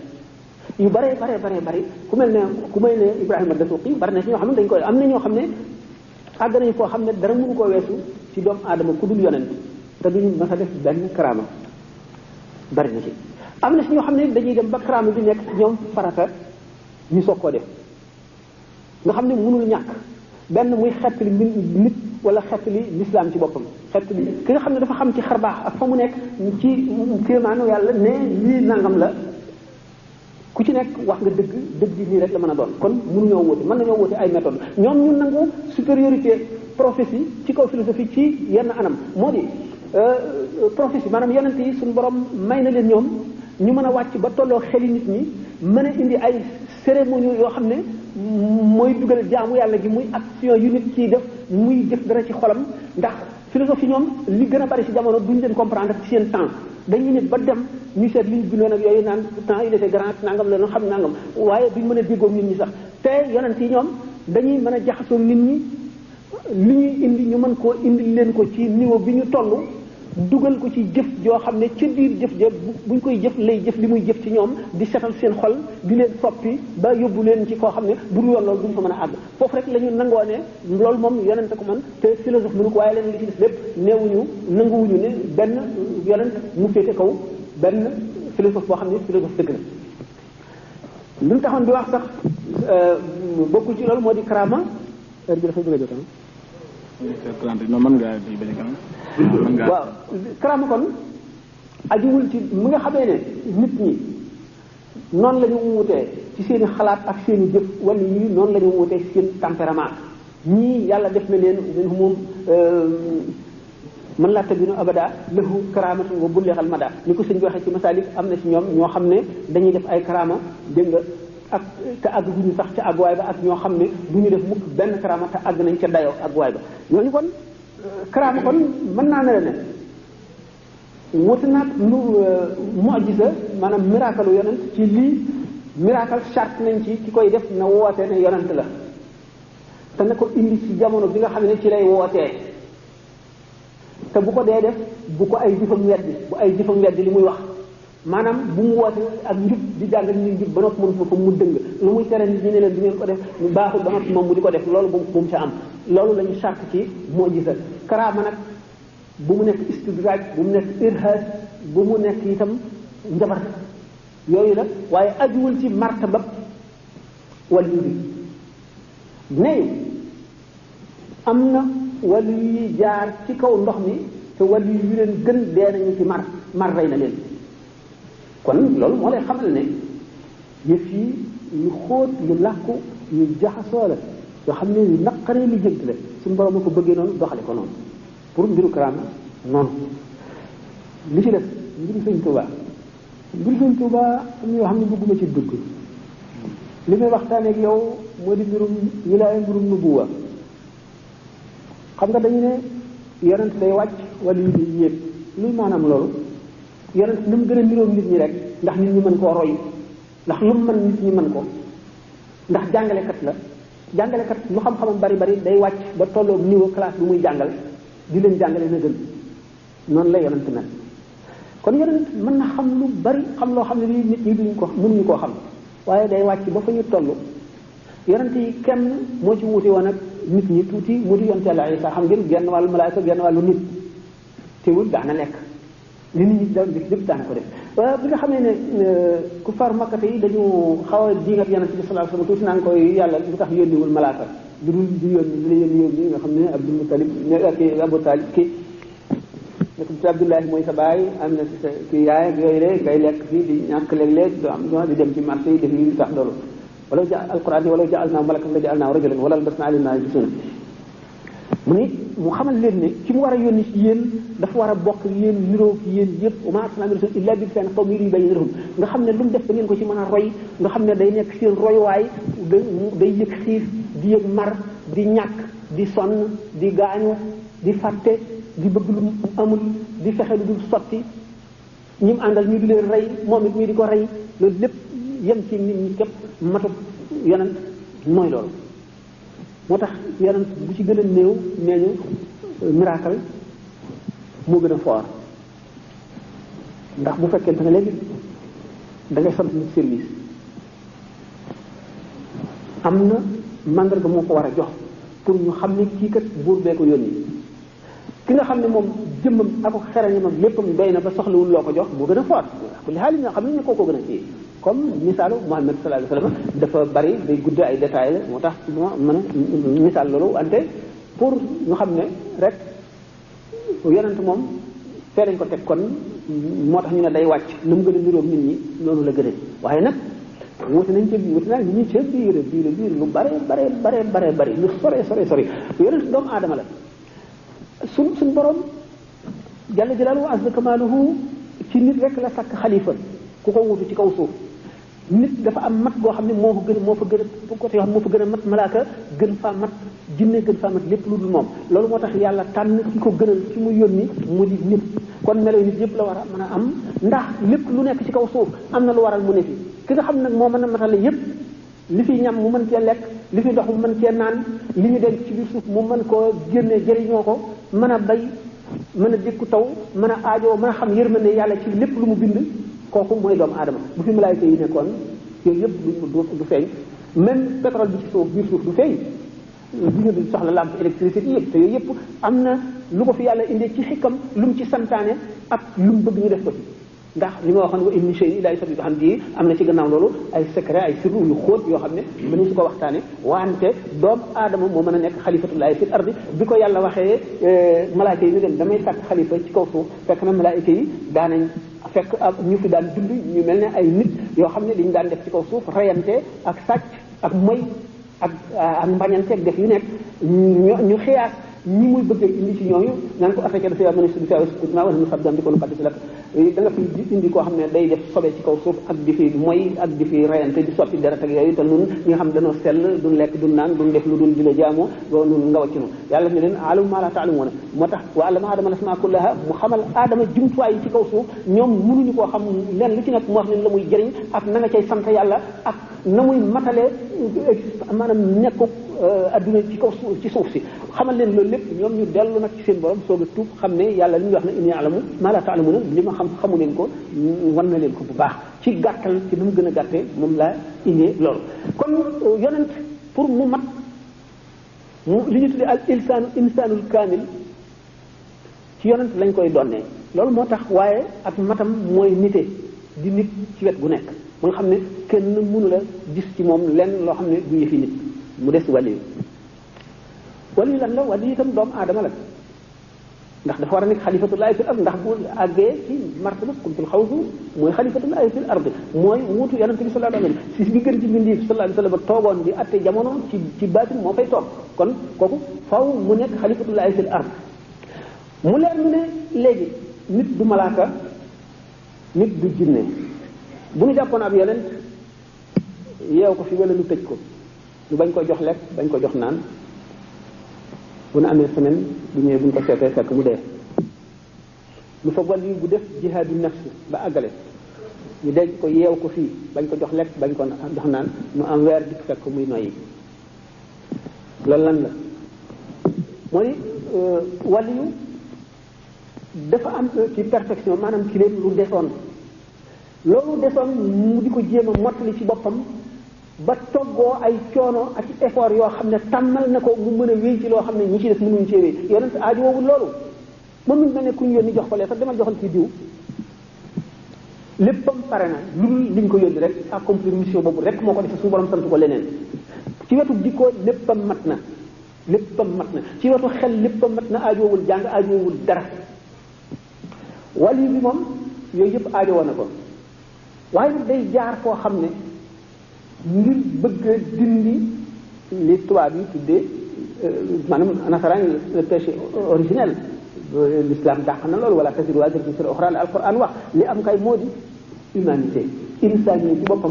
yu bare ku mel ne Ibrahima Dasuqi bari na ci ñoo xam ne dañ koy am na ñoo xam ne àgg nañu foo xam ne dara mënu koo weesu ci doomu aadama ku dul yonent te duñu mas a def benn karaama bari na ci am na si ñoo xam ne dañuy dem ba karaama bi nekk ci ñoom farata ñu soog koo def nga xam ne mënul ñàkk benn muy xettali nit wala xettali l'islam ci boppam xettali ki nga xam ne dafa xam ci xarbaax ak fa mu nekk ci kéemaanu yàlla ne lii nangam la ku ci nekk wax nga dëgg nii rek la mën a doon kon mënuñoo wóote mën nañoo wóote ay méthode ñoom ñu nangu supériorité prophétie ci kaw philosophie ci yenn anam moo di prophétie maanaam yonent yi suñu borom may na leen ñoom ñu mën a wàcc ba tolloo xeli nit ñi mën a indi ay cérémonie yoo xam ne mooy dugal jaamu yàlla gi muy action yu nit ciy def muy def dara ci xolam ndax philosophie ñoom li gën a bari ci jamono duñ leen comprendre ci seen temps dañuy nit ba dem ñu seet li ñu bindoon ak yooyu naan temps il était grand nangam la xam nangam waaye duñ mën a déggoog nit ñi sax te yonent yi ñoom dañuy mën a jaxasoo nit ñi li ñuy indi ñu mën koo indi leen ko ci niveau bi ñu toll dugal ko ci jëf joo xam ne ci biir jëf ja buñ koy jëf lay jëf li muy jëf ci ñoom di setal seen xol di leen soppi ba yóbbu leen ci koo xam ne bu dul yoon loolu duñ fa mën a àgg foofu rek la ñu nangoo ne loolu moom yonent ko man te philosophe mënu ko waaye leen li ci des lépp neewuñu nanguwuñu ne benn yonent mu féete kaw benn philosophe boo xam ne philosophe dëgg la li mu taxoon di wax sax bokkul ci loolu moo di karama heure bi dafay bëgg a jotam mën ngaa di bañ a kanam waaw karaama kon ajuwul ci mi nga xamee ne nit ñi noonu la ñu wutee ci seen i xalaat ak seen i jëf wala yii noonu la ñu wutee ci seen tempérament ñii yàlla def na leen moom man laa tabinu abada lahu karamatun wa bulleexal mada ni ko sëñ bi waxee ci masaalik am na ci ñoom ñoo xam ne dañuy def ay karaama dégg nga ak te àgg gu ñu sax ca àgguwaay ba ak ñoo xam ne du ñu def mukk benn karaama te àgg nañ ca dayoo àgguwaay ba ñooñu kon karaama kon mën naa ne la ne wuti naag lu mu'jiza maanaam miracle yonent ci lii miracle charte nañ ci ki koy def na woote ne yonent la te na ko indi ci jamono bi nga xam ne ci lay wootee te bu ko dee def bu ko ay jëfam weddi li muy wax maanaam bu mu woote ak njub di jàngal ñu njub ba noppi mënu fa mu dëng lu muy tere nit ñi ne leen di ngeen ko def mu baaxul ba noppi moom mu di ko def loolu bu mu ca am loolu la ñu charte ci mu'jiza karaama nag bu mu nekk istidraaj bu mu nekk irhaas bu mu nekk itam njabar yooyu la waaye ajuwul ci martaba wàllu bi ne am na wàllu yi jaar ci kaw ndox mi te wàllu yu leen gën dee nañu ci mar rey na leen kon loolu moo lay xamal ne yëf yi yu xóot yu làkku yu jaxasoo la yoo xam ne yu naqaree li jënt la suñu borom a ko bëggee noonu doxale ko noonu pour mbiru karaama noonu li ci def mbiru sëñ Tuuba mbiru sëñ Tuuba am yoo xam ne bëgguma ci dugg li may waxtaanee ak yow moo di mbirum wilaaya mbirum nubuwa xam nga dañu ne yonent day wàcc wala yu day yéeg luy maanaam loolu yonent ni mu gën a niroog nit ñi rek ndax nit ñi mën koo roy ndax lu mu mën nit ñi mën ko ndax jàngalekat la jàngalekat lu xam-xamam bari bari day wàcc ba tolloog niveau classe bi muy jàngal di leen jàngale na gën noonu la yonent mel kon yonent mën na xam lu bari xam loo xam ne lii nit ñi duñ ko mënuñu koo xam waaye day wàcc ba fa ñu toll yonent yi kenn moo ci wuute woon ak nit ñi tuuti mu di yonent Yàlla Isaa xam ngeen genn wàllu malaayka genn wàllu nit teewul daana lekk li nit ñi daan def lépp daana ko def waaye bi nga xamee ne ku far makkate yi dañu xaw a diingat yonent bi sallallahu alayhi wasallam tuuti naan koy yàlla lu tax yónniwul malaaka lu dul di yónni li la yónni nga xam ne Abdul Mutalib ki Abu Talib ki nekk Abdullahi mooy sa baay am na sa ki yaay ak yooyu de ngay lekk fii di ñàkk léeg-léeg do am di dem ci marché yi def li tax loolu wala ja alquran yi wala ja'alnaa malakan la ja'alnaahu rajulan wala albasnaa alayhim maa yalbisuun mu ni mu xamal leen ne ki mu war a yónni ci yéen dafa war a bokk yéen niroo ci yéen yëpp wa maa arsalnaa min rasuulin illaa bi-lisaanin qawmihi liyubayyina lahum nga xam ne lu mu def da ngeen ko ci mën a roy nga xam ne day nekk seen roywaay day yëg xiif di yëg mar di ñàkk di sonn di gaañu di fàtte di bëgg lu amul di fexe lu dul sotti ñi mu àndal ñu di leen rey moom it mii di ko rey loolu lépp yem ci nit ñi képp matu yonent mooy loolu moo tax yonent bu ci gën a néew nee ñu miracle moo gën a fort ndax bu fekkente ne léegi da ngay sant nit service am na mandarga moo ko war a jox pour ñu xam ne kii kat buur bee ko yónni ki nga xam ne moom jëmmam ak xerañam ak léppam doy na ba soxlawul loo ko jox moo gën a fort ku li xaalis nga xam ne koo ko gën a kii comme misaalu Muhammad sallallahu alayhi wasallam dafa bari day gudd ay détails la moo tax moo mën a misaal loolu wante pour ñu xam ne rek yonent moom fee lañ ko teg kon moo tax ñu ne day wàcc nu mu gën a niroog nit ñi noonu la gën a waaye nag wuti nañ ci wuti naa nit ñi ca biir lu bare bari lu sore yonent doomu aadama la suñ borom jalla jalaaluhu azza kamaaluhu ci nit rek la sàkk xalifa ku ko wutu ci kaw suuf nit dafa am mat goo xam ne moo fa gën a côté yoo xam moo fa gën a mat malaaka gën faa mat jinne gën faa mat lépp lu dul moom loolu moo tax yàlla tànn ki ko gënal ci mu yónni mu di nit kon melo nit yëpp la war a mën a am ndax lépp lu nekk ci kaw suuf am na lu waral mu ne fi ki nga xam nag moo mën a matale yëpp li fi ñam mu mën cee lekk li fi dox mu mën cee naan li ñu denc ci biir suuf mu mën koo génne jëriñoo ko mën a bay mën a dékku taw mën a aajoo mën a xam yërmande yàlla ci lépp lu mu bind kooku mooy doomu aadama bu fi malaayika yi nekkoon yooyu yëpp du feeñ même pétrole bi ci suuf biir suuf du feeñ bi nga di soxla lampe électricité yëpp te yooyu yëpp am na lu ko fi yàlla indee ci xikam lu mu ci santaane ak lu mu bëgg ñu def ko ci ndax li ma waxoon wa in min shay'in illaa yusabbihu bihamdihi am na ci gannaaw loolu ay secret ay sirru yu xóot yoo xam ne mënuñu su ko waxtaane wante doomu aadama moo mën a nekk xalifatullahi fil ardi bi ko yàlla waxee malaayika yi ni leen damay sàkk xalifa ci kaw suuf fekk na malaayika yi daanañ fekk ak ñu fi daan dund ñu mel ne ay nit yoo xam ne dañu daan def ci kaw suuf reyante ak sàcc ak moy ak mbañante ak def yu nekk ñu xiyaas ñi muy bëgg indi ci ñooñu naan ko affecté dafa mën a sudi sa ma wala mu sabdam di ko nu xaddi si la da nga fi indi koo xam ne day def sobe ci kaw suuf ak di fi moy ak di fi reyante di sotti deret ak yooyu te nun ñi nga xam dañoo sell duñ lekk duñ naan duñ def lu dul di la jaamu doo nun nga wàcc nu yàlla ne leen aalamu maa laa ta'lamuuna moo tax wa allama aadama al-asmaa kullaha mu xamal aadama jumtuwaay yi ci kaw suuf ñoom mënuñu koo xam leen lu ci nekk mu wax leen la muy jëriñ ak na nga cay sant yàlla ak na muy matale maanaam nekku adduna ci kaw suuf ci suuf si xamal leen loolu lépp ñoom ñu dellu nag ci seen borom soog a tuub xam ne yàlla li ñuy wax ne inni a'lamu maa laa ta'lamuuna li ma xam xamu leen ko wan na leen ko bu baax ci gàttal ci nu mu gën a gàttee moom laa indee loolu kon yonent pour mu mat mu li ñu tuddee al insaanul kaamil ci yonent lañ koy donnee loolu moo tax waaye ak matam mooy nite di nit ci wet gu nekk ba nga xam ne kenn mënu la gis ci moom lenn loo xam ne du yëfi nit mu des waliyu waliyu lan la waliyu itam doomu aadama la ndax dafa war a nekk xalifatullahi fil ard ndax bu àggee ci martaba kuntul xawsu mooy xalifatullahi fil ard mooy wuutu yonente bi sallallahu alayhi wasallam si bi gën ci bindi sallallahu alayhi wasallam toogoon di atte jamono ci baatin moo fay toog kon kooku faw mu nekk xalifatullahi fil ard mu leer mu ne léegi nit du malaaka nit du jinne bu ñu jàppoon ab yonent yeew ko fi wala lu tëj ko ñu bañ ko jox lekk bañ ko jox naan bu nu amee semaine bu ñëwee bu ñu ko seetee fekk mu dee lu fa wàllu bu def jihaadu nafsi ba àggale ñu denc ko yeew ko fii bañ ko jox lekk bañ ko jox naan mu am weer dikk fekk muy noyyi loolu lan la mooy wàllu dafa am ci perfection maanaam ci leen lu desoon loolu desoon mu di ko jéem a mottali ci boppam ba toggoo ay coono ak effort yoo xam ne tàmmal na ko mu mën a wéy ci loo xam ne ñi ci des mënuñu cee wéy yonent aajo woowul loolu moom mi mel ne ku ñu yónni jox ko lee sax dama joxal ci diw léppam pare na lu dul liñ ko yónni rek accomplir mission boobu rek moo ko defee suñu borom sant ko leneen ci wetu dikkoo léppam mat na ci wetu xel léppam mat na aajoowul jàng aajoowul dara wàllu bi moom yooyu yëpp aajo woon na ko waaye nag day jaar koo xam ne ngir bëgg a dindi li tubaab yi tuddee maanaam nasaraan le péché originel l'islam dàq na loolu wala tasiru waziratun wizra ukhra al Alquran wax li am kay moo di humanité insaan yi ci boppam